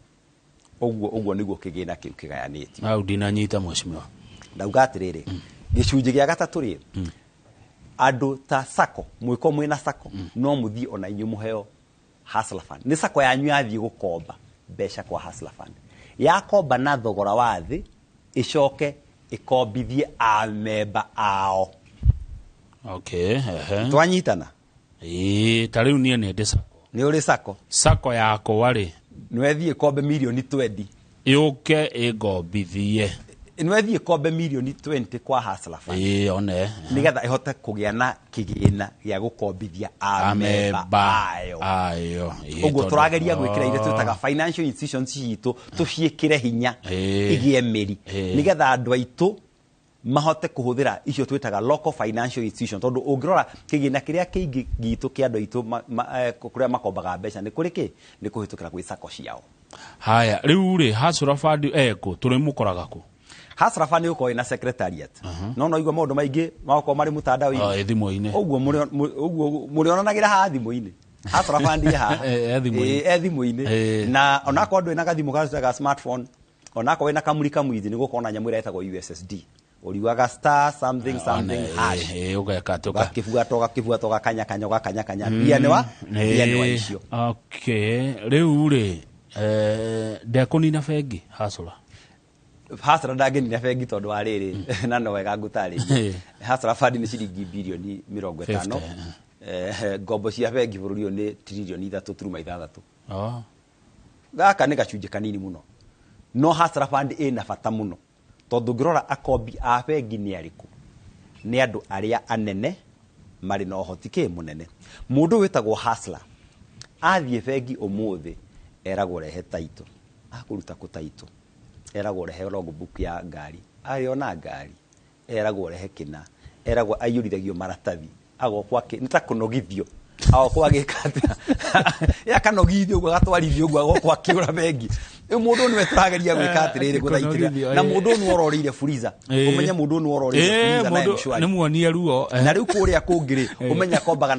Ũguo ũguo nĩguo kĩgĩna kĩu kĩgayanĩtio. Hau ndinanyita, mheshimiwa. Ndauga atĩrĩrĩ, gĩcunjĩ gĩa gatatũ rĩ, andũ ta SACCO, mwĩko mwĩna SACCO, no mũthiĩ ona inyuĩ mũheo Hustler Fund. Nĩ SACCO yanyu yathiĩ gũkomba mbeca kwa Hustler Fund, yakomba na thogora wa thĩ, ĩcoke ĩkombithie amemba ao. Okay, ehe. Twanyitana? Ĩĩ, ta rĩu niĩ nĩ ndĩ SACCO. Nĩ ũrĩ SACCO? SACCO yakwa rĩ, nĩwethiĩ ĩkombe mirioni 20, yũke ĩngombithie. Nĩwethiĩ ĩkombe mirioni 20 kwa Hustler Fund, Ĩĩ, one. nĩgetha ĩhote kũgĩa na kĩgĩna gĩa gũkombithia amemba amemba ayo. Ayo. Ĩĩ, Ũguo tondũ- tũrageria gwĩkĩra iria twĩtaga financial institutions citũ, tũciĩkĩre hinya, igĩe mĩri, nĩgetha andũ aitũ mahote kũhũthĩra icio twĩtaga local financial institution, tondũ ũngĩrora kĩgĩna kĩrĩa kĩingĩ gitũ kĩa andũ aitũ kũrĩa makombaga mbeca nĩ kũrĩ kĩ nĩ kũhĩtũkĩra gwĩ SACCO ciao. Haya, rĩu rĩ, Hustler Fund ekũ, tũrĩmũkoraga kũ? Hustler Fund nĩ gũkorwo ĩna secretariat, no igua maũndũ maingĩ magakorwo marĩ mũtandao-inĩ. Ĩ thimũ-inĩ. Ũguo ũguo mũrĩonanagĩra haha thimũ-inĩ. Hustler Fund ĩ haha. E thimũ-inĩ. Ĩ, e thimũ-inĩ. Na onakorwo ndũrĩ na gathimũ ga smartphone, onakorwo wĩna kamuri kamwithi, nĩ gũkorwo na nyamũ ĩrĩa ĩtagwo USSD, ũriugaga star something something hash. Ĩ, ũgeka atĩ ũgakĩbuata ũgakĩbuata, ũgakanyakanya ũgakanyakanya, mbia nĩ wa mbia nĩ wa icio. Okay, rĩu rĩ, ndekũnina bengi Hustler? Hustler ndangĩnina bengi tondũ wa rĩrĩ, na no wega ngũtarĩrie. Hustler Fund nĩ ciringi birioni 50. Ngombo cia bengi bũrũri ũyũ nĩ tiririoni 3.6. Gaka nĩ gacunjĩ kanini mũno, no Hustler Fund ĩna bata mũno tondũ ũngĩrora akombi a bengi nĩ arĩkũ, nĩ andũ arĩa anene marĩ na ũhoti kĩ mũnene. Mũndũ wĩtagwo hustler athiĩ bengi ũmũthĩ eragwo rehe title, akũruta kũ title? Eragwo rehe logbook ya ngari, arĩ ona ngari eragwo rehe kĩna, eragwo aiyũrithagio maratathi, agokwo nĩ ta kũnogithio, agokwo agĩka atĩa, akanogithio ũguo, agatwarithio ũguo, agokwo akĩũra bengi. Rĩu mũndũ ũyũ nĩwe tũrageria gwĩka atĩrĩrĩ, gũthaitĩra, na mũndũ ũyũ nĩwe ũrorĩire Fuliza. Ũmenye mũndũ ũyũ nĩwe ũrorĩire Fuliza na M-Shwari. Nĩ muonie ruo. Na rĩu kũrĩa kũngĩ rĩ, ũmenye akombaga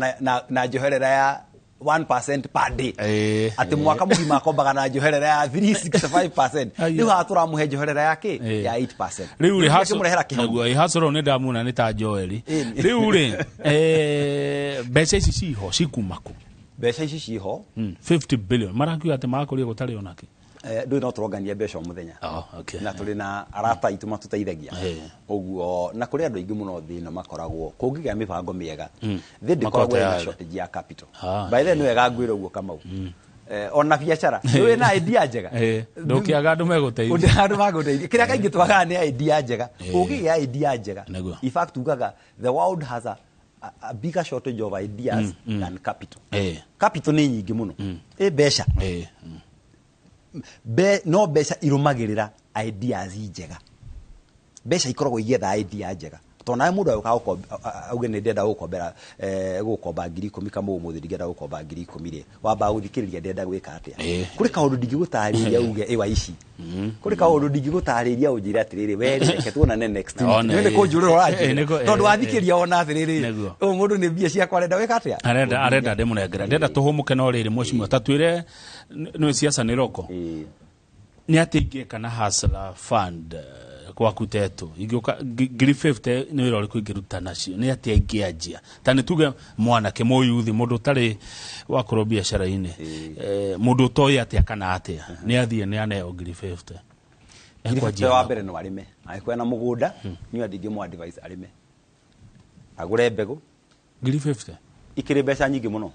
na njoherera ya 1% per day, atĩ mwaka mũgima akombaga na njoherera ya 365%. Rĩu haha tũramũhe njoherera ya kĩ? Ya 8%. Rĩu rĩ, akĩmũrehera kĩhomo. Naguo hustle nĩ ndamuona nĩ ta Joeli. Rĩu rĩ, mbeca ici ciho cikuma kũ? Mbeca ici ciho. 50 billion marakiuga atĩ marakũria gũtarĩ onakĩ. Ndũĩ no tũrongania mbeca o mũthenya. Na tũrĩ na arata aitũ matũteithagia ũguo, na kũrĩ andũ aingĩ mũno thĩ ĩno makoragwo kũngĩgĩa mĩbango mĩega, thĩ ndĩkoragwo ĩna shortage ya capital. By the way, nĩ wega ngwĩre ũguo, Kamau, ona biacara wĩ na idea njega, ndũkĩaga andũ megũteithia. Andũ magũteithia. Kĩrĩa kaingĩ twagaga nĩ idea njega. Ũngĩgĩa idea njega, in fact ugaga the world has a bigger shortage of ideas than capital. Capital nĩ nyingĩ mũno, ĩ mbeca, no mbeca irũmagĩrĩra ideas njega. Mbeca ikoragwo igĩetha idea njega, tondũ nawe mũndũ agĩũka auge nĩ ndĩrenda gũkombera, gũkomba 10,000, kama ũmũthĩ ndingĩenda gũkomba 10,000 rĩ, wambaga gũthikĩrĩria ndĩrenda gwĩka atĩa. Kũrĩ kaũndũ ndingĩgũtarĩria uge ĩwa ici, kũrĩ kaũndũ ndingĩgũtarĩria ũnjĩre atĩrĩrĩ, we reke tuonane next week. Nĩ kũnjũrĩra ũranjũrĩra, tondũ wathikĩrĩria wona atĩrĩrĩ, ũyũ mũndũ nĩ mbia ciakwa arenda gwĩka atĩa. Arenda ndĩmũnengere, ndĩrenda tũhũmũke. No rĩrĩ, mheshimiwa, ta twĩre, nĩ siasa nĩ roko, nĩ atĩ ingĩka na Hustler Fund gwaku Tetu, ingĩũka 50,000, nĩ wĩra ũrĩkũ ingĩruta nacio? Nĩ atĩa ingĩanjia? Ta nĩ tuge mwanake mũyuthi, mũndũ ũtarĩ wakorwo biacara-inĩ, mũndũ ũtoĩ atĩa kana atĩa, nĩ athiĩ nĩ aneo 50,000. 50,000 wa mbere no arĩme, angĩkorwo ena mũgũnda. Niĩ ndingĩmũ advise arĩme, agũre mbegũ. 50,000? Ikĩrĩ mbeca nyingĩ mũno.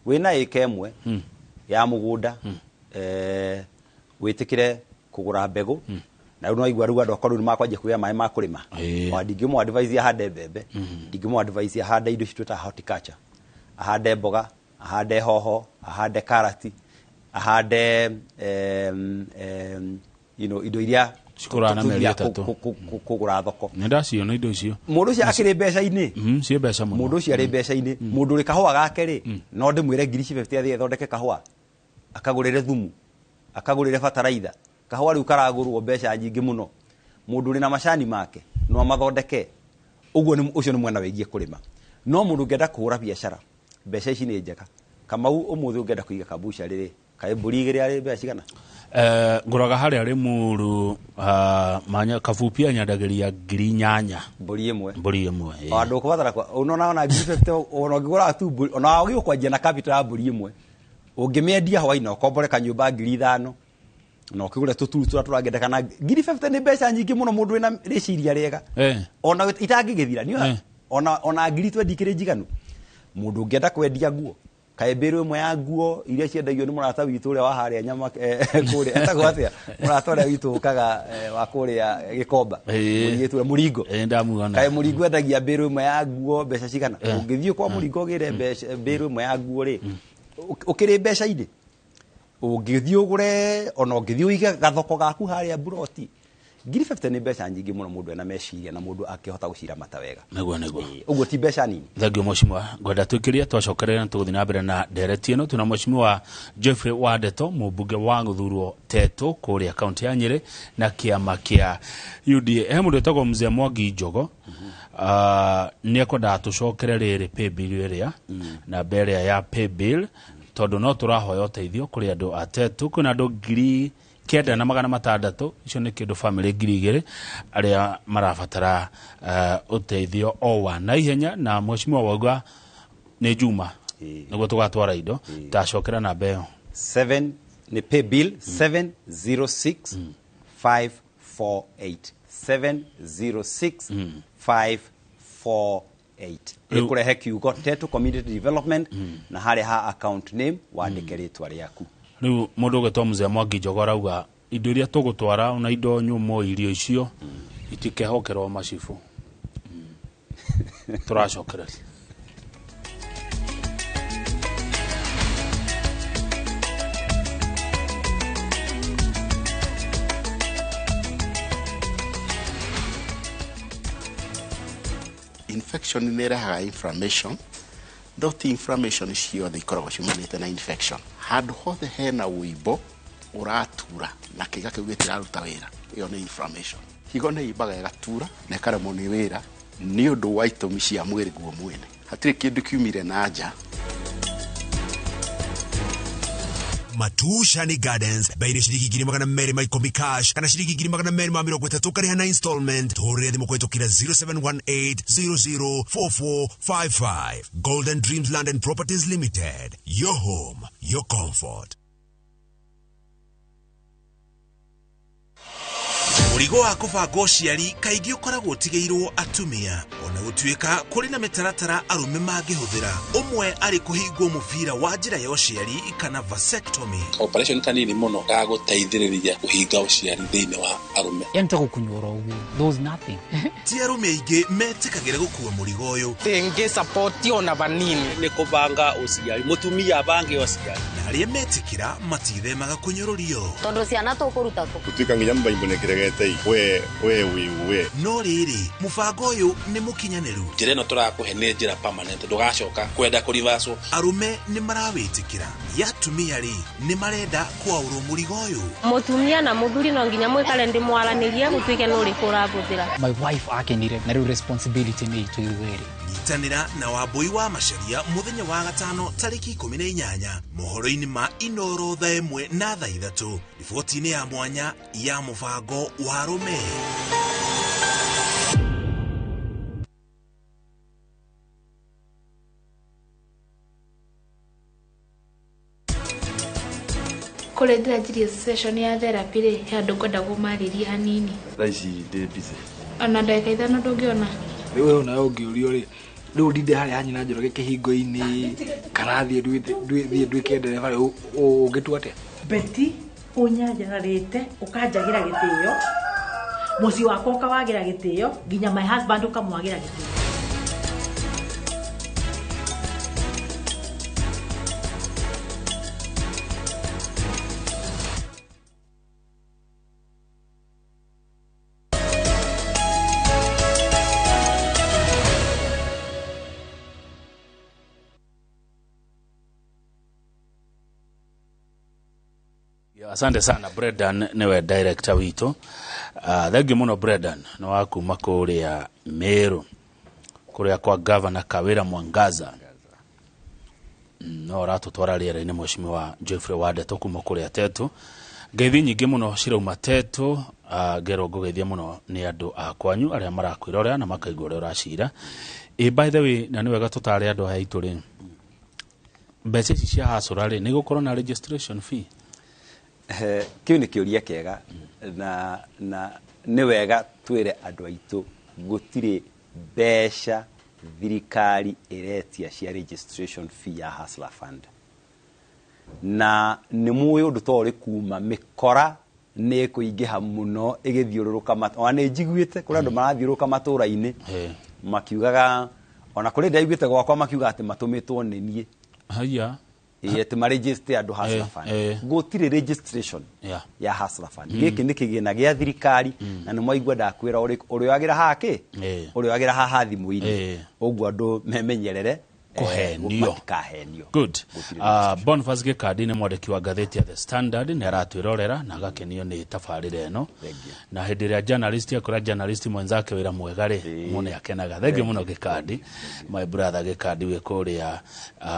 Wĩna ĩka ĩmwe ya mũgũnda, wĩtĩkĩre kũgũra mbegũ, na rĩu no igua rĩu andũ akwa rĩu nĩ makwanjia kũgĩa maĩ ma kũrĩma. Ona ndingĩmũ advise ahande mbembe, ndingĩmũ advise ahande indo ici twĩtaga horticulture, ahande mboga, ahande hoho, ahande karati, ahande indo iria cikũraga na mĩeri tũthiaga 3. Kũgũra thoko. Nĩ ndaciona indo icio. Mũndũ ũcio akĩrĩ mbeca-inĩ. Ciĩ mbeca mũno. Mũndũ ũcio arĩ mbeca-inĩ. Mũndũ ũrĩ kahũa gake rĩ, no ndĩmwĩre 50,000 athiĩ athondeke kahũa, akagũrĩre thumu, akagũrĩre bataraitha. Kahũa rĩu karagũrwo mbeca nyingĩ mũno. Mũndũ ũrĩ na macani make no amathondeke ũguo. Ũcio nĩ mwena wĩgiĩ kũrĩma. No mũndũ ũngĩenda kũhũra biacara, mbeca ici nĩ njega. Kamau, ũmũthĩ ũngĩenda kũiga kabucarĩ rĩ, kaĩ mbũri igĩrĩ arĩ mbeca cigana? Ngũraga harĩa Rĩmuru, manya kabupi anyendagĩria 8,000. Mbũri ĩmwe? Mbũri ĩmwe, ĩĩ. O andũ ũkũbatara ũnona ona 50,000, ona ũngĩgũra tu mbũri, ona wagĩrĩirwo kwanjia na capital ya mbũri ĩmwe, ũngĩmĩendia hwaĩ-inĩ ũkombore kanyũmba 5,000 na ũkĩgũre tũturu tũrĩa tũrangĩendekana. 50,000 nĩ mbeca nyingĩ mũno mũndũ wĩna rĩciria rĩega. Ona itangĩgĩthira nĩ ona 20,000 ikĩrĩ njiganu. Mũndũ ũngĩenda kwendia nguo, kaĩ mbĩrũ ĩmwe ya nguo iria ciendagio nĩ mũrata witũ ũrĩa wa harĩa nyama, kũrĩa etagwo atĩa, mũrata ũrĩa witũ ũkaga, wa kũrĩa Gĩkomba, mũirĩtu ũrĩa Mũringo. Ĩĩ, ndamuona. Kaĩ Mũringo endagia mbĩrũ ĩmwe ya nguo mbeca cigana? Ũngĩthiĩ kwa Mũringo ũgĩre mbeca mbĩrũ ĩmwe ya nguo rĩ, ũkĩrĩ mbeca-inĩ. Ũngĩthiĩ ũgũre, ona ũngĩthiĩ ũige gathoko gaku harĩa buroti, 50,000 nĩ mbeca nyingĩ mũno mũndũ ena meciria na mũndũ akĩhota gũciramata wega. Nĩguo. Ũguo ti mbeca nini. Thank you, mheshimiwa. Ngwenda twĩkĩrie twacokerera tũgũthiĩ na mbere na ndereti ĩno. Twĩna mheshimiwa Geoffrey Wandeto, mũmbunge wa gũthurwo Tetu kũrĩa kaunti ya Nyĩrĩ na kĩama kĩa UDA. He mũndũ wĩtagwo Mzee Mwangi Njogo, nĩ ekwendaga tũcokere rĩrĩ paybill ĩrĩa, namba ĩrĩa ya paybill, tondũ no tũrahoya ũteithio kũrĩ andũ a Tetu. Kwĩna andũ 9,600, icio nĩ kĩndũ famĩlĩ 2,000, arĩa marabatara ũteithio o wa naihenya, na mheshimiwa wauga nĩ Juma nĩguo tũgatwara indo. Tacokera namba ĩyo. 7 nĩ pay bill 706. 548 706 548. Ĩkũrehe kiugo Tetu Community Development, na harĩa ha account name wandĩke rĩtwa rĩaku. Rĩu mũndũ ũgĩtwo Mzee Mwangi Njogo arauga indo iria tũgũtwara ona indo nyũmũ, irio icio itikehokerwo macibũ. Tũracokereria. Infection nĩ ĩrehaga inflammation, no ti inflammation ciothe ikoragwo ciumanĩte na infection. Handũ hothe hena ũimbo ũratura na kĩga kĩu gĩtiraruta wĩra, ĩyo nĩ inflammation. Higo nĩ imbaga ĩgatura na ĩkaremwo nĩ wĩra nĩ ũndũ wa itũmi cia mwĩrĩ guo mwene. Hatirĩ kĩndũ kiumire na nja. Matushani Gardens, bei nĩ ciringi 210,000 cash kana ciringi 230,000 ũkarĩha na installment. Tũhũrĩre thimũ kũhĩtũkĩra 0718004455. Golden Dreams Land and Properties Limited, your home, your comfort. Mũrigo wa kũbanga ũciari kaingĩ ũkoragwo ũtigĩirwo atumia, ona gũtuĩka kũrĩ na mĩtaratara arũme mangĩhũthĩra, ũmwe arĩ kũhingwo mũbira wa njĩra ya ũciari kana vasectomy. Operation kanini mũno ga gũteithĩrĩria kũhinga ũciari thĩinĩ wa arũme. Yani ta gũkunyora ũguo, there was nothing. Ti arũme aingĩ metĩkagĩra gũkua mũrigo ũyũ. Tenge support ona vanini. Nĩ kũbanga ũciari, mũtumia abange ũciari. Na arĩa metĩkĩra matithemaga kũnyũrũrio. Tondũ ciana tũkũruta kũ? Gũtuĩka nginya mbaimbo nĩ kĩregete we we we we. No rĩrĩ, mũbango ũyũ nĩ mũkinyanĩru. Njĩra ĩno tũrakũhe nĩ njĩra permanent, ndũgacoka kwenda kũrivacwo. Arũme nĩ marawĩtĩkĩra, ya atumia rĩ nĩ marenda kwaũrwo mũrigo ũyũ. Mũtumia na mũthuri no nginya mwĩkare ndĩmwaranĩrie gũtuĩke nĩ ũrĩkũ ũrabũthĩra. My wife akenire na rĩu responsibility nĩ itũ ithuerĩ. Nyitanĩra na Wambui wa Macharia mũthenya wa gatano tarĩki 18 mohoro-inĩ ma Inoro thaa 1 na thaa 3, riboti-inĩ ya mwanya ya mũbango wa arũme. Kũrĩa ndĩranjirie session ya therapy rĩ, he andũ ngwenda kũmarĩria hanini. Thaa ici ndĩ busy. Ona ndagĩka 5 ndũngĩona. Rĩu we onawe ũngĩũrio rĩ, rĩu ndinde harĩa ha nyina Njoroge kĩhingo-inĩ kana thiĩ nduĩke ndereba rĩ, ũngĩtua atĩa? Beti ũnyanjararĩte ũkanjagĩra gĩtĩo, mũciĩ wakwa ũkawagĩra gĩtĩo, nginya my husband ũkamwagĩra gĩtĩo. Asante sana Brendan, niwe director witũ. Thengiũ mũno Brendan, nĩ wa kuma kũrĩa Meru, kũrĩa kwa Governor Kawira Mwangaza. No ũratũtwara rĩera-inĩ Mheshimiwa Geoffrey Wandeto kuma kũrĩa Tetu. Ngeithi nyingĩ mũno cirauma Tetu, ngerwo ngũgeithia mũno nĩ andũ a kwanyu arĩa marakwĩrorera na makaigua ũrĩa ũracira. By the way, na nĩ wega tũtare andũ aya aitũ rĩ, mbeca ici cia hasũra rĩ, nĩ gũkorwo na registration fee? Kĩu nĩ kĩũria kĩega na nĩ wega twĩre andũ aitũ gũtirĩ mbeca thirikari ĩretia cia registration fee ya Hustler Fund. Na nĩ mũĩ ũndũ ta ũrĩ kuma mĩkora nĩ ĩkũingĩha mũno ĩgĩthiũrũrũka, ona nĩ njiguĩte kũrĩ andũ marathiũrũrũka matũũra-inĩ makiugaga, ona kũrĩ ndaiguĩte gwakwa makiuga atĩ matũmĩtwo nĩ niĩ. Haya. Atĩ maregister andũ Hustler Fund. Gũtirĩ registration ya Hustler Fund. Gĩkĩ nĩ kĩgĩna gĩa thirikari na nĩ mwaigua ndakwĩra ũrĩoyagĩra haha kĩ? Ũrĩoyagĩra haha thimũ-inĩ. Ũguo andũ memenyerere kũhenio. Matikahenio. Good. Boniface Gĩkandi nĩ mwandĩki wa ngathĩti ya The Standard, nĩ aratwĩrorera na agakenio nĩ tabarĩra ĩno. Na hĩndĩ ĩrĩa journalist akora journalist mwenzake wĩra mwega rĩ, mũno nĩ akenaga. Thengiũ mũno Gĩkandi, my brother Gĩkandi wĩ kũrĩa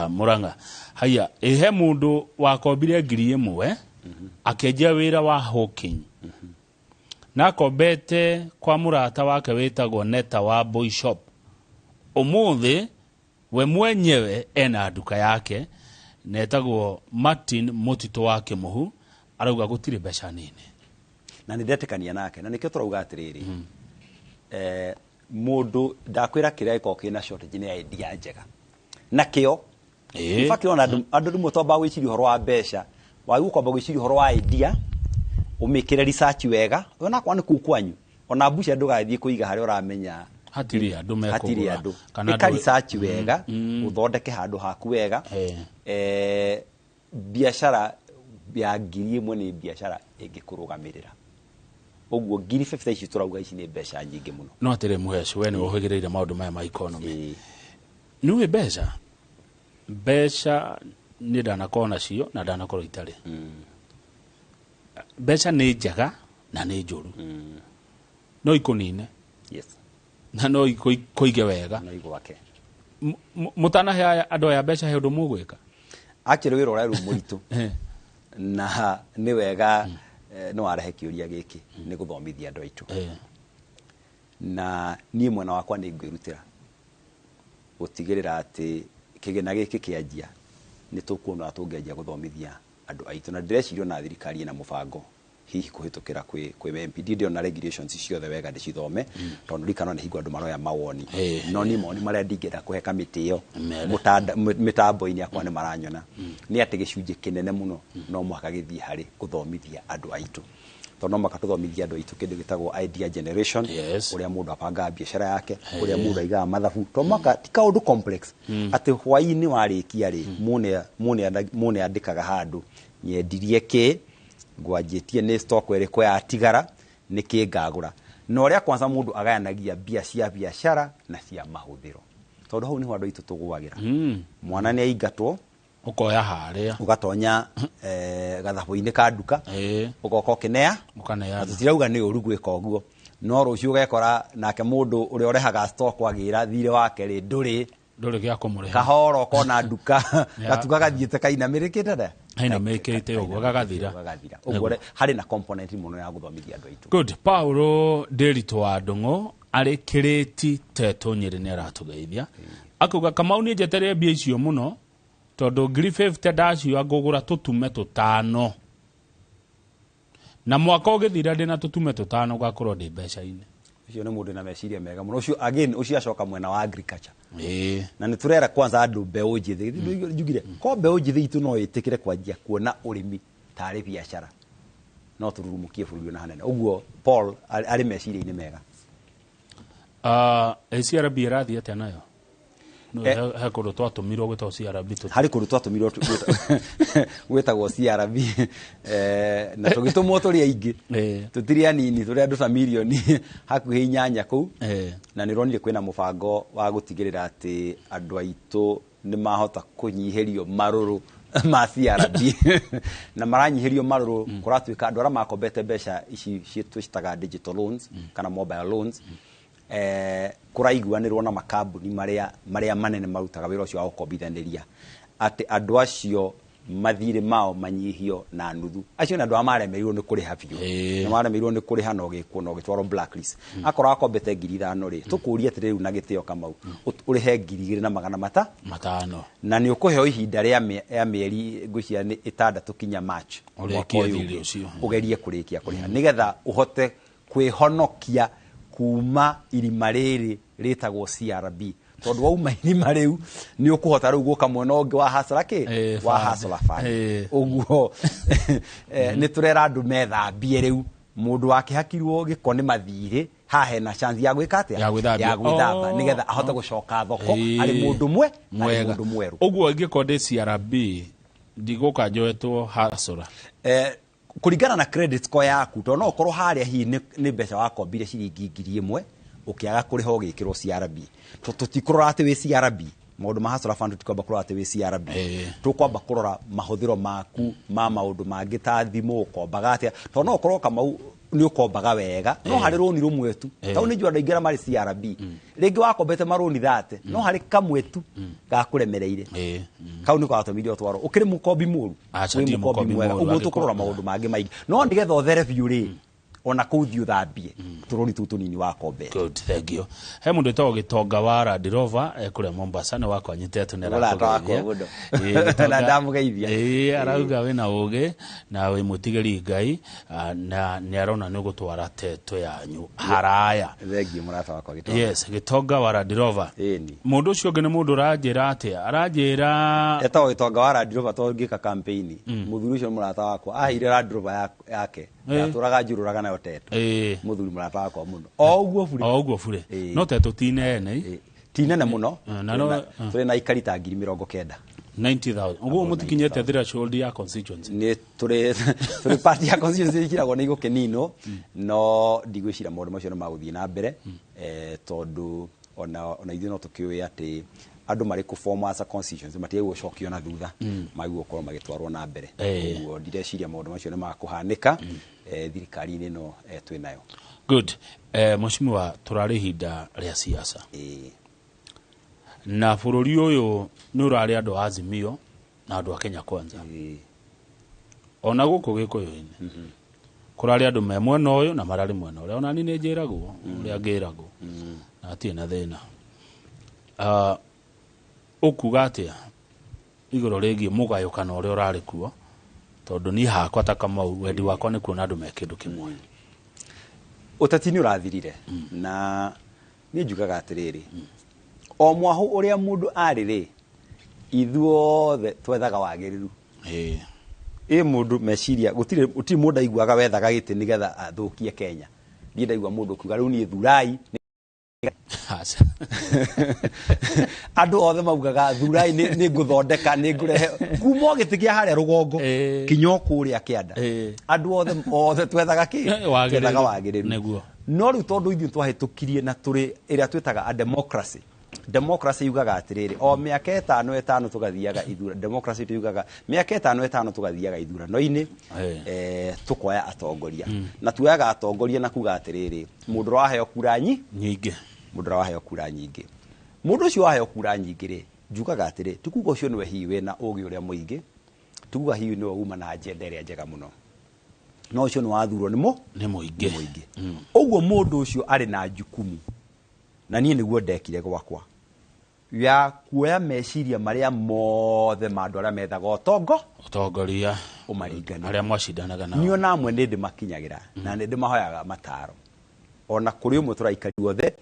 Murang'a. Haya, he mũndũ wakombire 1,000 akĩanjia wĩra wa hawking. Na akombete kwa mũrata wake wĩtagwo Neta wa Boy Shop. Ũmũthĩ we mwenyewe ena nduka yake netagwo Martin Mutito wa Kimuhu, arauga gũtirĩ mbeca nini. Na nĩ ndetĩkania nake, na nĩkĩo tũrauga atĩrĩrĩ, mũndũ ndakwĩra kĩrĩa gĩkoragwo kĩna shortage nĩ idea njega na kĩo. In fact, ona andũ rĩmwe twambaga gwĩciria ũhoro wa mbeca, wagĩrĩirwo kwamba gwĩciria ũhoro wa idea, ũmĩkĩre research wega. Onakorwo nĩ kũu kwanyu, ona mbuca ndũgathiĩ kũiga harĩa ũramenya hatirĩ andũ mekũgũra. Hatirĩ andũ. Kana ĩka andũ- research wega, ũthondeke handũ haku wega. Biacara ya 1,000 nĩ biacara ĩngĩkũrũgamĩrĩra. Ũguo 50,000 ici tũrauga ici nĩ mbeca nyingĩ mũno. No atĩrĩ, Mũheci, we nĩ ũhĩgĩrĩire maũndũ maya ma economy, nĩ ũĩ mbeca nĩ ndanakorwo nacio na ndanakorwo itarĩ. Mbeca nĩ njega na nĩ njũru, no ikũnine na no ikũige wega. No igwake. Mũtanahe andũ aya mbeca, he ũndũ mũgwĩka? Actually, wĩra ũrerwo mũritũ na nĩ wega, nĩ warehe kĩũria gĩkĩ, nĩ gũthomithia andũ aitũ. Na niĩ mwena wakwa nĩ ngwĩrutĩra gũtigĩrĩra atĩ kĩgĩna gĩkĩ kĩanjia nĩ tũkuona tũngĩanjia gũthomithia andũ aitũ, na ndĩreciria ona thirikari ĩna mũbango hihi kũhĩtũkĩra kwĩ MP. Ndirĩ ndĩrona regulations ciothe wega ndĩcithome, tondũ ririkana nĩ hingo andũ maroya mawoni. No niĩ mawoni marĩa ndingĩenda kũhe kamĩtĩ ĩyo mĩtambo-inĩ yakwa nĩ maranyona nĩ atĩ gĩcunjĩ kĩnene mũno no mũhaka gĩthiĩ harĩ gũthomithia andũ aitũ, tondũ no mũhaka tũthomithie andũ aitũ kĩndũ gĩtagwo idea generation, ũrĩa mũndũ abangaga biacara yake, ũrĩa mũndũ aigaga mathabu, tondũ mũhaka ti kaũndũ complex atĩ hwaĩ-inĩ warĩkia rĩ, mũne andĩkaga handũ nyendirie kĩ, ngwanjĩtie nĩ stock ĩrĩkũ yatigara, nĩ kĩ ngagũra, na ũrĩa kwanza mũndũ agayanagia mbia cia biacara na cia mahũthĩro, tondũ hau nĩho andũ aitũ tũgũagĩra. Mwana nĩ aingatwo, ũkoya harĩa, ũgatonya gathabu-inĩ ka nduka, ũgoka ũkĩnea. Ũkaneana. Na tũtirauga nĩ ũru gwĩka ũguo, no rũciũ ũgekora nake mũndũ ũrĩa ũrehaga stock agĩra thirĩ wake rĩ, ndũrĩ ndũrĩ gĩa kũmũrĩha. Kahoro ũkona nduka gatuka gathiĩte kainamĩrĩkĩte nda. Kainamĩrĩkĩte ũguo gagathira. Gagathira ũguo. Harĩ na component mũno ya gũthomithia andũ aitũ. Good. Paulo Ndĩritũ wa Ndũng'ũ arĩ Kĩrĩti Tetũ Nyĩrĩ nĩ aratũgeithia, akauga Kamau nĩ njeterere mbia icio mũno, tondũ 50,000 ndacioya ngũgũra tũtume 5 na mwaka ũgĩthira ndĩna tũtume 5 ngakorwo ndĩ mbeca-inĩ. Ũcio nĩ mũndũ na meciria mega mũno ũcio. Again, ũcio acoka mwena wa agriculture, na nĩ tũrera kwanza andũ mbeũ njĩthĩ. Njugire ko mbeũ njĩthĩ itũ no ĩtĩkĩre kwanjia kuona ũrĩmi tarĩ biacara, no tũrurumũkie bũrũri ona hanene. Ũguo Paul arĩ meciria-inĩ mega. CRB ĩrathiĩ atĩa nayo? No, he kũndũ twatũmirwo gwĩtagwo CRB. Harĩ kũndũ twatũmirwo gwĩtagwo CRB, na tũgĩtũmwo tũrĩ aingĩ, tũtirĩ anini, tũrĩ andũ ta mirioni hakuhĩ 8 kũu. Na nĩ ũronire kwĩna mũbango wa gũtigĩrĩra atĩ andũ aitũ nĩ mahota kũnyihĩrio marũrũ ma CRB, na maranyihĩrio marũrũ kũratuĩka andũ arĩa makombete mbeca ici twĩcitaga digital loans kana mobile loans, kũraiguanĩrwo na makambuni marĩa manene marutaga wĩra ũcio wa gũkombithanĩria atĩ andũ acio mathirĩ mao manyihio na nuthu. Acio nĩ andũ arĩa maremeirwo nĩ kũrĩha biũ, nĩ maremeirwo nĩ kũrĩha na ũgĩkwo na ũgĩtwarwo blacklist. Akorwo akombete 5,000 rĩ, tũkũria atĩrĩ rĩu na gĩtĩo Kamau, ũrĩhe ngiri igĩrĩ na magana 500, na nĩ ũkũheo ihinda rĩa mĩeri ngwĩciria nĩ 6 kinya March Ũrĩkie mwaka ũyũ thirĩ ũngĩ. ũcio. Ũgerie kũrĩkia kũrĩha nĩgetha ũhote kwĩhonokia kuma irima rĩrĩ rĩtagwo CRB, tondũ wauma irima rĩu nĩ ũkũhota rĩu gũka mwena ũngĩ wa hasara kĩ wa fund. Hustler Fund. Ũguo nĩ tũrera andũ methambie rĩu, mũndũ wakĩhakirwo gĩko nĩ mathirĩ, haha hena chance ya gwĩka atĩa? Ya gwĩthambia. Ya gwĩthamba, nĩgetha ahote gũcoka thoko arĩ mũndũ mwe, arĩ Mwega. mũndũ mwerũ. Ũguo ingĩkorwo ndĩ CRB ndigũka njoetwo hasara? Kũringana na credit score yaku, tondũ no ũkorwo harĩa hihi nĩ mbeca wakombire ciringi 1,000 ũkĩaga kũrĩha ũgĩkĩrwo CRB. Tũtikũrora atĩ wĩ CRB, maũndũ ma Hustler Fund tũtikwamba kũrora atĩ wĩ CRB, tũkwamba kũrora mahũthĩro maku ma maũndũ mangĩ ta thimũ, ũkombaga atĩa, tondũ no ũkorwo Kamau nĩ ũkombaga wega no harĩ rũni rũmwe tu. Tau nĩ njũĩ andũ aingĩ arĩa marĩ CRB, rĩngĩ wakombete marũni 30 no harĩ kamwe tu gakũremereire, kau nĩko gatũmire ũtwarwo. Ũkĩrĩ mũkombi mũru? Aca, Wĩ ndirĩ mũkombi mũkombi mwega. mũru, Ũguo tũkũrora maũndũ mangĩ maingĩ, no nĩgetha ũthere biũ rĩ, Ona kũu thiĩ ũthambie tũrori tũu tũnini wakombete. Good, thank you. He mũndũ wĩtagwo Gĩtonga wa Land Rover kũrĩa Mombasa nĩ wakwa nyitete nĩ Mũrata wakwa arakũgeithia. mũno. Ĩĩ, Gĩtonga- Na ndamũgeithia. Ĩĩ, arauga wĩna ũgĩ na wĩ mwĩtigĩri Ngai, na nĩ arona nĩ ũgũtwara teto yanyu haraya. Thengiũ mũrata wakwa Gĩtonga. Yes, Gĩtonga wa Land Rover. Ĩni. Mũndũ ũcio ũngĩ nĩ mũndũ ũranjĩra atĩa? Aranjĩra Etagwo Gĩtonga wa Land Rover tondũ ngĩka campaign mũthuri ũcio nĩ mũrata wakwa aheire Land Rover yake. Ndatũraga njurũraga nayo teto. Mũthuri mũrata wakwa mũno. O ũguo bure. O ũguo bure. No teto ti nene. Ti nene mũno. Na no Tũrĩ na ikari ta 90,000. 90,000. Ũguo mũtikinyĩte threshold ya constituency. Nĩ tũrĩ party ya constituency ikiragwo nĩ igũkĩninwo, no ndigwĩciria maũndũ macio nĩ magũthiĩ na mbere, tondũ ona ithuĩ no tũkĩũĩ atĩ andũ marĩ kũ form as a constituency matigagĩrĩirwo gũcokio na thutha, magĩrĩirwo gũkorwo magĩtwarwo na mbere. Ũguo ndireciria maũndũ macio nĩ makũhanĩka thirikari-inĩ ĩno twĩ nayo. Good. Mheshimiwa, tũrarĩ ihinda rĩa siasa. Na bũrũri ũyũ nĩ ũrarĩ andũ a Azimio na andũ a Kenya Kwanza. Ona gũkũ Gĩkũyũ-inĩ kũrarĩ andũ me mwena ũyũ na mararĩ mwena ũrĩa. Ona niĩ nĩ njĩragwo ũrĩa ngĩragwo na hatirĩ na thĩna. Ũkuga atĩa igũrũ rĩgiĩ mũgayũkano ũrĩa ũrarĩ kuo? Tondũ niĩ hakwa ta Kamau wendi wakwa nĩ kuona andũ me kĩndũ kĩmwe. Ũteti nĩ ũrathirire na niĩ njugaga atĩrĩrĩ, o mwahũ ũrĩa mũndũ arĩ rĩ, ithuothe twethaga wagĩrĩru. Ĩ mũndũ meciria gũtirĩ mũndũ aiguaga wethaga gĩtĩ nĩgetha athũkie Kenya. Niĩ ndaigua mũndũ ũkiuga rĩu niĩ thurai. Andũ othe maugaga thurai nĩ ngũthondeka, nĩ ngũrehe kuma o gĩtĩ kĩa harĩa rũgongo kinya o kũrĩa kĩanda. Andũ othe twethaga kĩ? Twethaga wagĩrĩru. Nĩguo. No rĩu tondũ ithuĩ twahĩtũkirie na tũrĩ ĩrĩa twĩtaga a democracy. Democracy yugaga atĩrĩrĩ, o mĩaka ĩtano ĩtano tũgathiaga ithurano. Democracy yugaga mĩaka ĩtano ĩtano tũgathiaga ithurano-inĩ, tũkoya atongoria. Na tuoyaga atongoria na kuga atĩrĩrĩ, mũndũ ũrĩa waheo kura nyingĩ. Mũndũ ũrĩa waheo kura nyingĩ. Mũndũ ũcio waheo kura nyingĩ rĩ, njugaga atĩrĩ, ti kuga ũcio nĩwe hihi wĩna ũgĩ ũrĩa mũingĩ, ti kuga hihi nĩwe uma na agenda ĩrĩa njega mũno. No ũcio nĩ wathurwo nĩ Nĩ mũingĩ. mũingĩ. Ũguo mũndũ ũcio arĩ na jukumu. Na niĩ nĩguo ndekire gwakwa. Ya kuoya meciria marĩa mothe ma andũ arĩa methaga ũtongo. Ũtongoria. Ũmaringanie. Arĩa mwacindanaga nao. Niĩ ona amwe nĩ ndĩmakinyagĩra, na nĩ ndĩmahoyaga mataro. Ona kũrĩ ũmwe tũraikari othe,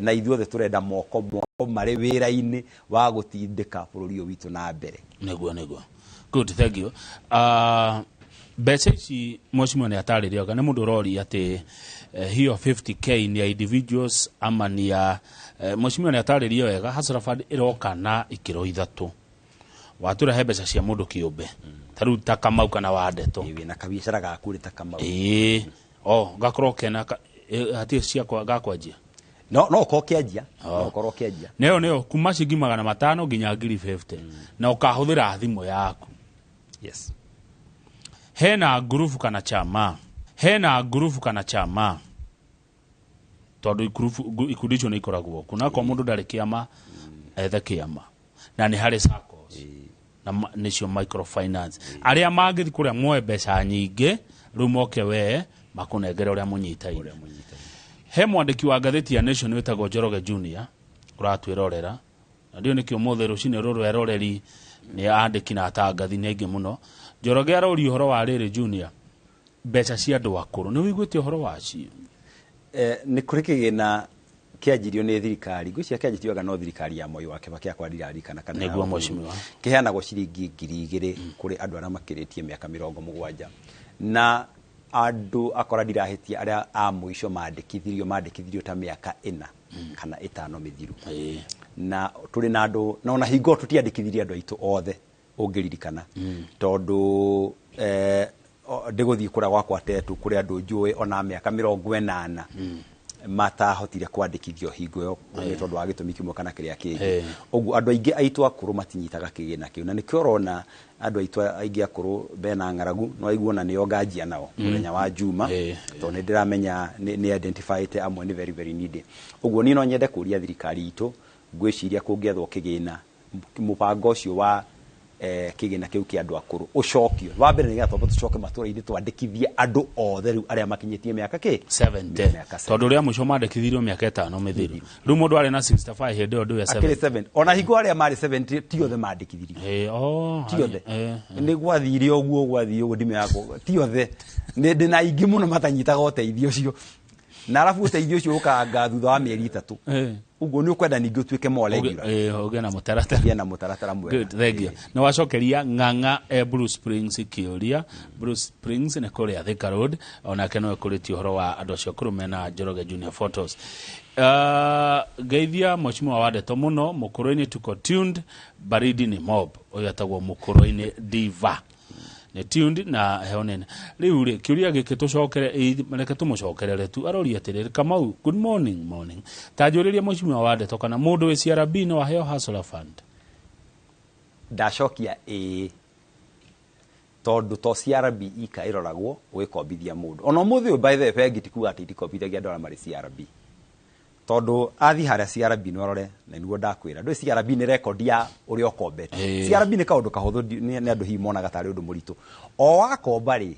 na ithuothe tũrenda moko marĩ wĩra-inĩ wa gũtindĩka bũrũri ũyũ witũ na mbere. Nĩguo. Good, thank you. Mbeca ici mheshimiwa nĩ atarĩria nĩ mũndũ ũroria atĩ hiyo 50k ni ya individuals ama ni ya mheshimiwa nĩ atarĩria wega Hustler Fund ĩroka na ikĩro ithatũ. Watũrehe he mbeca cia mũndũ kĩũmbe. Ta rĩu ta Kamau kana wa Ndeto. Wĩna kabiacara gaku rĩ ta Kamau. Ĩĩ. O, gakorwo kena hatirĩ ciakwa gakwanjia. No ũkorwo ũkĩanjia. No ũkorwo ũkĩanjia. Nĩyo kuma ciringi 500 nginya 50,000. Na ũkahũthĩra thimũ yaku. Yes. Hena ngurubu kana chama. Hena ngurubu kana chama. Tondũ ikundi icio nĩ ikoragwo kuo. Na akorwo mũndũ ndarĩ kĩama, ethe kĩama. Na nĩ harĩ SACCOs. Na nĩcio microfinance. Arĩa mangĩthiĩ kũrĩa moe mbeca nyingĩ, rĩu moke we makũnengere ũrĩa mũnyitaine. He mwandĩki wa ngathĩti ya Nation wĩtagwo Njoroge Junior ũratwĩrorera. Na ndiũĩ nĩkĩ ũmũthĩ rũcinĩ rũrũ eroreri nĩ andĩki na atangathi nĩ aingĩ mũno. Njoroge aroria ũhoro wa rĩrĩ Junior, mbeca cia andũ akũrũ, nĩ ũiguĩte ũhoro wacio? Nĩ kũrĩ kĩgĩna kĩanjirio nĩ thirikari. Ngwĩciria kĩanjĩtio anga no thirikari ya Moi wa Kibaki akwa ndirarikana kana Nĩguo mheshimiwa. Kĩheanagwo ciringi 2,000 kũrĩ andũ arĩa makĩrĩtie mĩaka 70. Na andũ akora ndirahĩtia arĩa a mũico mandĩkithirio ta mĩaka 4 kana 5 mĩthiru. Na tũrĩ na andũ, na ona hingo tũtiandĩkithirie andũ aitũ othe ũngĩririkana. Tondũ ndĩgũthiĩ kũrĩa gwakwa Tetu kũrĩ andũ njũĩ ona mĩaka 80 matahotire kwandĩkithio hingo ĩyo nĩ tondũ wa gĩtũmi kĩmwe kana kĩrĩa kĩngĩ. Ũguo andũ aingĩ aitũ akũrũ matinyitaga kĩgĩna kĩu, na nĩkĩo ũrona andũ aitũ aingĩ akũrũ bena ng'aragu, no aiguo na nĩo nganjia nao mũthenya wa Juma, tondũ nĩ ndĩramenya nĩ identified amwe nĩ very very needy. Ũguo niĩ no nyende kũria thirikari itũ, ngwĩciria kũngĩethwo kĩgĩna mũbango ũcio wa Kĩgĩna kĩu kĩa andũ akũrũ ũcokio. Wa mbere nĩgetha twambe tũcoke matũra-inĩ twandĩkithie andũ othe rĩu arĩa makinyĩtie mĩaka kĩ 70, tondũ rĩa mũico mandĩkithirio mĩaka 5 mĩthiru. Rĩu mũndũ arĩ na 65 hĩndĩ ĩyo ndũya 7 akĩrĩ 7. Ona hingo arĩa marĩ 70 ti othe mandĩkithirio, ti othe. Nĩ gwathire ũguo, gwathire ũguo ndime yako, ti othe. Nĩ na aingĩ mũno matanyitaga ũteithio ũcio, na arabu ũteithio ũcio ũkanga thutha wa mĩeri 3. Ũguo nĩ ũkwenda ningĩ ũtuĩke more regular, ũgĩe na mũtaratara, ũgĩe na mũtaratara mwega. Good, thank you. Nĩ wacokeria Ng'ang'a e Blue Springs kĩũria. Blue Springs nĩ kũrĩa Thika Road, onake no ekũrĩtie ũhoro wa andũ acio akũrũ mena Njoroge Junior Photos. Geithia mheshimiwa wa ndeto mũno Mũkũrũ-inĩ, tuko tuned, baridi ni mob. Ũyũ etagwo Mũkũrũ-inĩ Diva, nĩ tuned na heo nene. Rĩu rĩ, kĩũria gĩkĩ tũcokere, reke tũmũcokerere tu. Aroria atĩrĩrĩ, Kamau, good morning. Morning. Ta njũrĩria mheshimiwa wa ndeto kana mũndũ wĩ CRB no aheo Hustler Fund. Ndacokia ĩĩ, tondũ to CRB ika ĩroragwo ũgĩkombithia mũndũ. Ona ũmũthĩ ũyũ, by the way, bengi ti kuga atĩ itikombithagia andũ arĩa marĩ CRB, tondũ athiĩ harĩa CRB no arore, na nĩguo ndakwĩra ndũĩ CRB nĩ record ya ũrĩa ũkombete. CRB nĩ kaũndũ kahũthũ, nĩ andũ hihi monaga tarĩ ũndũ mũritũ. O wakomba rĩ,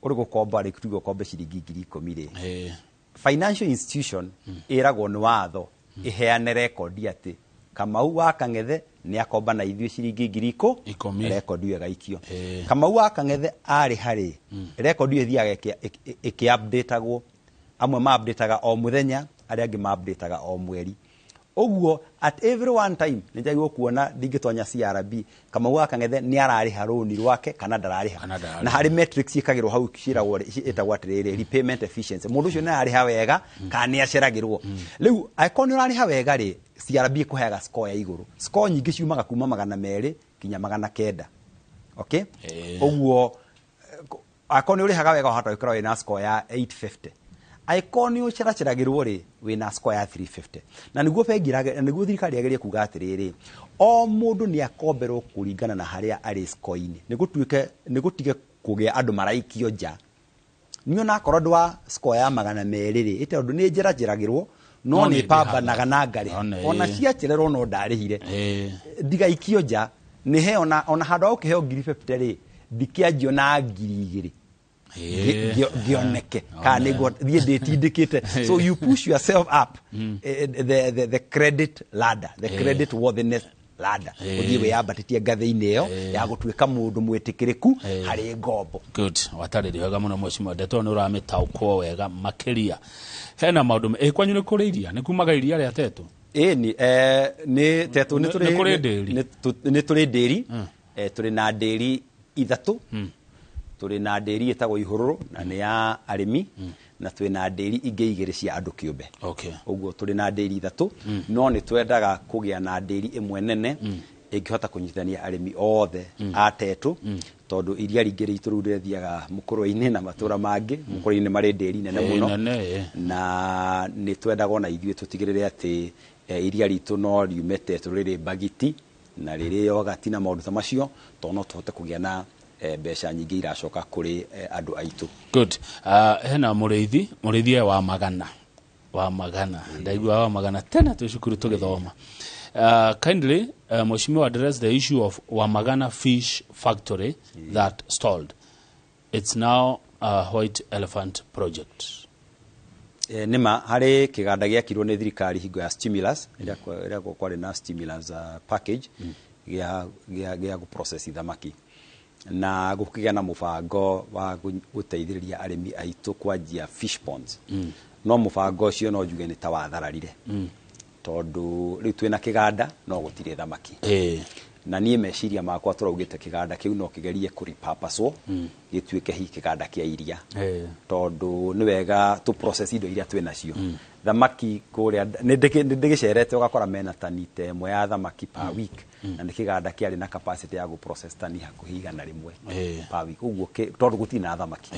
ũrĩ gũkomba rĩ, tuge ũkombe ciringi 10,000 rĩ, financial institution ĩragwo nĩ watho ĩheane rekondi atĩ Kamau wa Kang'ethe nĩ akomba na ithuĩ ciringi 10,000, rekondi ĩyo ĩgaikio. Kamau wa Kang'ethe arĩ harĩ rekondi ĩyo ĩthiaga ĩkĩ-updatagwo, amwe ma-updataga o mũthenya, arĩa angĩ ma-updataga o mweri. Ũguo at every one time nĩ njagĩrĩirwo kuona ndingĩtonya CRB Kamau wa Kang'ethe nĩ ararĩha rũni rwake kana ndararĩha. Na harĩ metrics ciĩkagĩrwo hau, ciĩragwo, ĩtagwo atĩrĩrĩ, repayment efficiency, mũndũ ũcio nĩ ararĩha wega kana nĩ aceragĩrwo. Rĩu angĩkorwo nĩ ũrarĩha wega rĩ, CRB ĩkũheaga score ya igũrũ. Score nyingĩ ciumaga kuma 200 nginya 900. Okay, ũguo angĩkorwo nĩ ũrĩhaga wega wahota gũkorwo wĩna score ya 850. Angĩkorwo nĩ ũceraceragĩrwo rĩ, wĩna score ya 350. Na nĩguo bengi, nĩguo thirikari yagerie kuga atĩrĩrĩ, o mũndũ nĩ akomberwo kũringana na harĩa arĩ score-inĩ, nĩ gũtige kũgĩa andũ maraikio nja. Niĩ onakorwo ndĩ wa score ya 200 rĩ, tondũ nĩ njeragĩrwo no nĩ pambanaga na ngarĩha, ona ciacererwo no ndarĩhire, ndigaikio nja, nĩhe ona handũ ha gũkĩheo 50,000 rĩ, ndikĩanjio na 2,000 ngĩoneke kana nĩguo thiĩ ndĩtindĩkĩte. So you push yourself up the credit ladder, the credit worthiness ladder, ũthiĩ wĩyambatĩtie ngathĩ-inĩ ĩyo ya gũtuĩka mũndũ mwĩtĩkĩrĩku harĩ ngombo. Good, watarĩria wega mũno mheshimiwa ndeto, nĩ ũramĩtaũkwo wega makĩria. Hena maũndũ kwanyu nĩ kũrĩ iria, nĩ kumaga iria rĩa Tetũ? Ĩni, nĩ Tetũ nĩ tũrĩ ndĩri, tũrĩ na ndĩri 3. Tũrĩ na ndĩri ĩtagwo Ihũrũrũ na nĩ ya arĩmi, na twĩ na ndĩri ingĩ 2 cia andũ kĩũmbe. Ũguo tũrĩ na ndĩri 3, no nĩ twendaga kũgĩa na ndĩri ĩmwe nene ĩngĩhota kũnyitithania arĩmi othe a Tetũ, tondũ iria rĩingĩ ritũ rĩu rĩthiaga Mũkũrwe-inĩ na matũra mangĩ. Mũkũrwe-inĩ marĩ ndĩri nene mũno, na nĩ twendaga ona ithuĩ tũtigĩrĩre atĩ iria ritũ no riume Tetũ rĩrĩ mbagiti na rĩrĩ yogati na maũndũ ta macio, tondũ no tũhote kũgĩa na mbeca nyingĩ iracoka kũrĩ andũ aitũ. Good. Hena mũrĩithi wa magana, ndaigua wa magana tena twĩ cukuru tũgĩthoma. Kindly mheshimiwa address the issue of Wamagana fish factory that stalled. It's now a white elephant project. Nĩma harĩ kĩganda gĩakirwo nĩ thirikari hingo ya stimulus, ĩrĩa kwarĩ na stimulus package gĩa gũprocess thamaki, na gũkĩgĩa na mũbango wa gũteithĩrĩria arĩmi aitũ kwanjia fish ponds. No mũbango ũcio no njuge nĩ ta wathararire, tondũ rĩu twĩna kĩganda no gũtirĩ thamaki. Na niĩ meciria makwa tũraugĩte kĩganda kĩu no kĩgerie kũripapaswo gĩtuĩke hihi kĩganda kĩa iria, tondũ nĩ wega tũ process indo iria twĩ nacio. Thamaki kũrĩa nĩ ndĩgĩcerete ũgakora mena tani ta 1 ya thamaki per week, na nĩ kĩganda kĩarĩ na capacity ya gũprocess tani hakuhĩ 100 per week. Ũguo tondũ gũtirĩ na thamaki,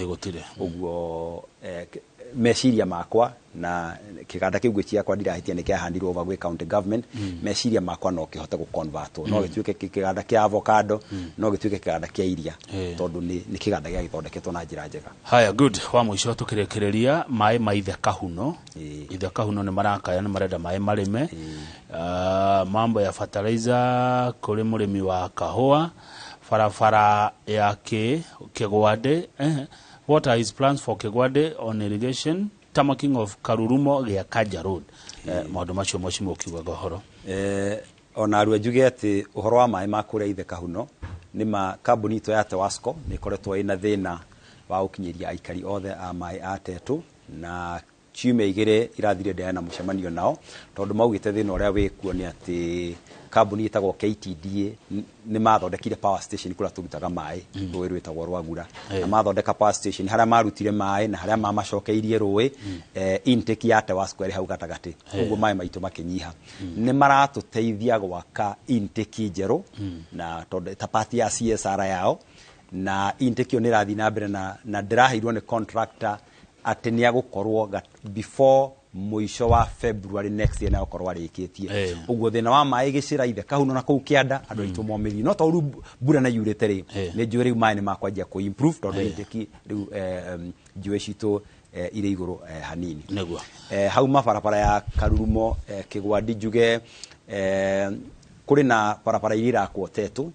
ũguo Meciria makwa na kiganda kiu gwiciakwa ndirahitia ni kiahandirwo over gwi county government. Meciria makwa no kihote gu convert, no gituike kiganda kia avocado, no gituike kiganda kia iria, tondu ni kiganda gia githondeketwo na njira njega. Haya, good. Wa mũico tũkĩrĩkĩrĩria maĩ ma Ithe Kahuno. Ithe Kahuno nĩ marakaya, nĩ marenda maĩ marĩme. Mambo ya fertilizer kũrĩ mũrĩmi wa kahũa, barabara ya Kĩgwande, what are his plans for Kĩgwande on irrigation, tarmacking of Karurumo gĩa Kanja Road? Maũndũ macio mheshimiwa ũkiugaga ũhoro. Ona arua njuge atĩ ũhoro wa maĩ ma kũrĩa Ithe Kahuno nĩ ma kambuni itũ ya Tewasco nĩ ĩkoretwo ĩna thĩna wa gũkinyĩria aikari othe a maĩ a Tetũ, na ciumia igĩrĩ irathire ndĩrarĩ na mũcemanio nao, tondũ maugĩte thĩna ũrĩa wĩkuo nĩ atĩ kambuni ĩtagwo KTDA nĩ mathondekire power station kũrĩa tũrutaga maĩ, rũĩ rwĩtagwo Rwagura, na mathondeka power station harĩa marutire maĩ na harĩa mamacokeirie rũĩ, intake ya Tewasco ĩrĩ hau gatagatĩ, ũguo maĩ maitũ makĩnyiha. Nĩ maratũteithia gwaka intake njerũ na tondũ ta part ya CSR yao, na intake ĩyo nĩ ĩrathiĩ na mbere, na ndĩraheirwo nĩ contractor atĩ nĩ agũkorwo before mũico wa February next year nĩ agũkorwo arĩkĩtie. Ũguo thĩna wa maĩ gĩcĩra Ithe Kahuno na kũu kĩanda andũ aitũ momĩrie, no tondũ rĩu mbura nĩ yurĩte rĩ, nĩ njũĩ rĩu maĩ nĩ makwanjia kũ improve, tondũ intake rĩu njũĩ citũ irĩ igũrũ hanini. Nĩguo. Hau mabarabara ya Karurumo, Kĩgwandi njuge kũrĩ na barabara iria irakwo Tetũ,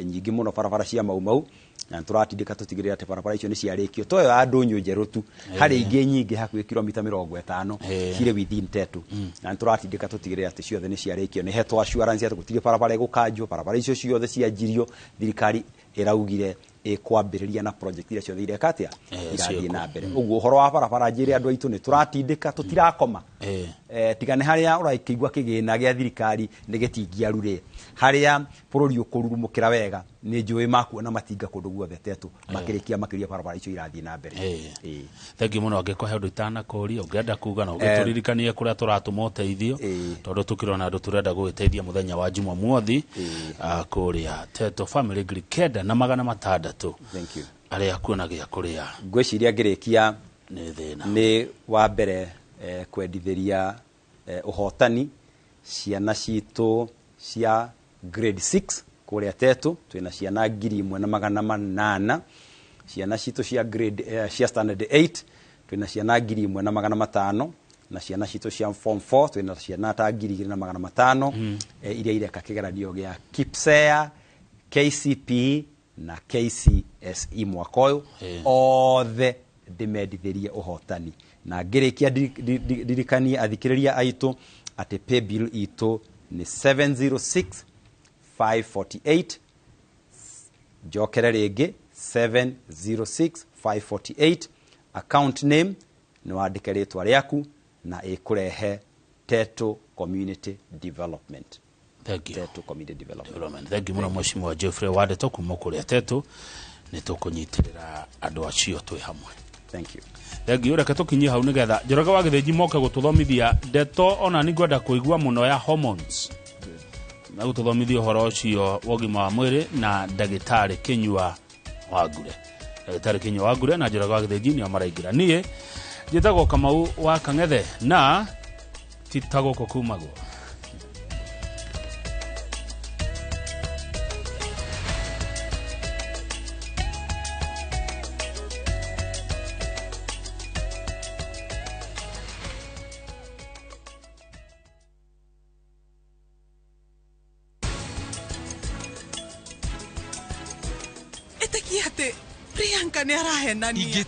nyingĩ mũno, barabara cia Mau Mau, na tũratindĩka tũtigĩrĩre atĩ barabara icio nĩ ciarĩkio, to ĩyo ya ndũnyũ njerũ tu, harĩ ingĩ nyingĩ hakuhĩ kilomita 50 cirĩ within Tetũ, na nĩ tũratindĩka tũtigĩrĩre atĩ ciothe nĩ ciarĩkio. Nĩ hetwo assurance atĩ gũtirĩ barabara ĩgũkanjwo, barabara icio ciothe cianjirio, thirikari ĩraugire ĩkwambĩrĩria na project iria ciothe ireka atĩa irathiĩ na mbere. Ũguo ũhoro wa barabara njĩre andũ aitũ nĩ tũratindĩka, tũtirakoma. Tiga nĩ harĩa ũrakĩigua kĩgĩna gĩa thirikari nĩ gĩtingiaru rĩ, harĩa bũrũri ũkũrurumũkĩra wega nĩ njũĩ makuona matinga kũndũ guothe Tetũ makĩrĩkia makĩria barabara icio irathiĩ na mbere. Thengiũ mũno. Angĩkorwo he ũndũ itanakũria ũngĩenda kuga, na ũngĩtũririkanie kũrĩa tũratũma ũteithio, tondũ tũkĩrona andũ tũrenda gũgĩteithia mũthenya wa Jumamothi kũrĩa Tetũ family 9600 Thank you. arĩa kuona gĩa kũrĩa. Ngwĩciria ngĩrĩkia nĩ thĩna nĩ wa mbere kwendithĩria ũhotani ciana citũ cia grade 6 kũrĩa Tetũ, twĩna ciana 1800, ciana citũ cia grade cia standard 8 twĩna ciana 1500, na ciana citũ cia form 4 twĩna ciana ta 2500 iria ireka kĩgeranio gĩa KPSEA, KCPE na KCSE mwaka ũyũ. Othe ndĩmendithĩrie ũhotani, na ngĩrĩkia ndirikanie athikĩrĩria aitũ atĩ paybill itũ nĩ 706548. Njokere rĩngĩ, 706548. Account name nĩ wandĩke rĩtwa rĩaku na ĩkũrehe Tetũ Community Development. Thank you. Tetũ Community Development. Thank you mũno Mheshimiwa Geoffrey Wandeto kuma kũrĩa Tetũ, nĩ tũkũnyitĩrĩra andũ acio twĩ hamwe. Thank you. Thank you. Reke tũkinyie hau nĩgetha Njoroge wa Gĩthĩnji moke gũtũthomithia ndeto ona nĩ ngwenda kũigua mũno ya hormones, na gũtũthomithia ũhoro ũcio wa ũgima wa mwĩrĩ na ndagĩtarĩ Kĩnyua Wangure. Ndagĩtarĩ Kĩnyua Wangure na Njoroge wa Gĩthĩnji nĩo maraingĩra. Niĩ njĩtagwo Kamau wa Kang'ethe na ti ta gũkũ kumagwo. Ĩtĩkia atĩ Priyanka nĩ arahenania.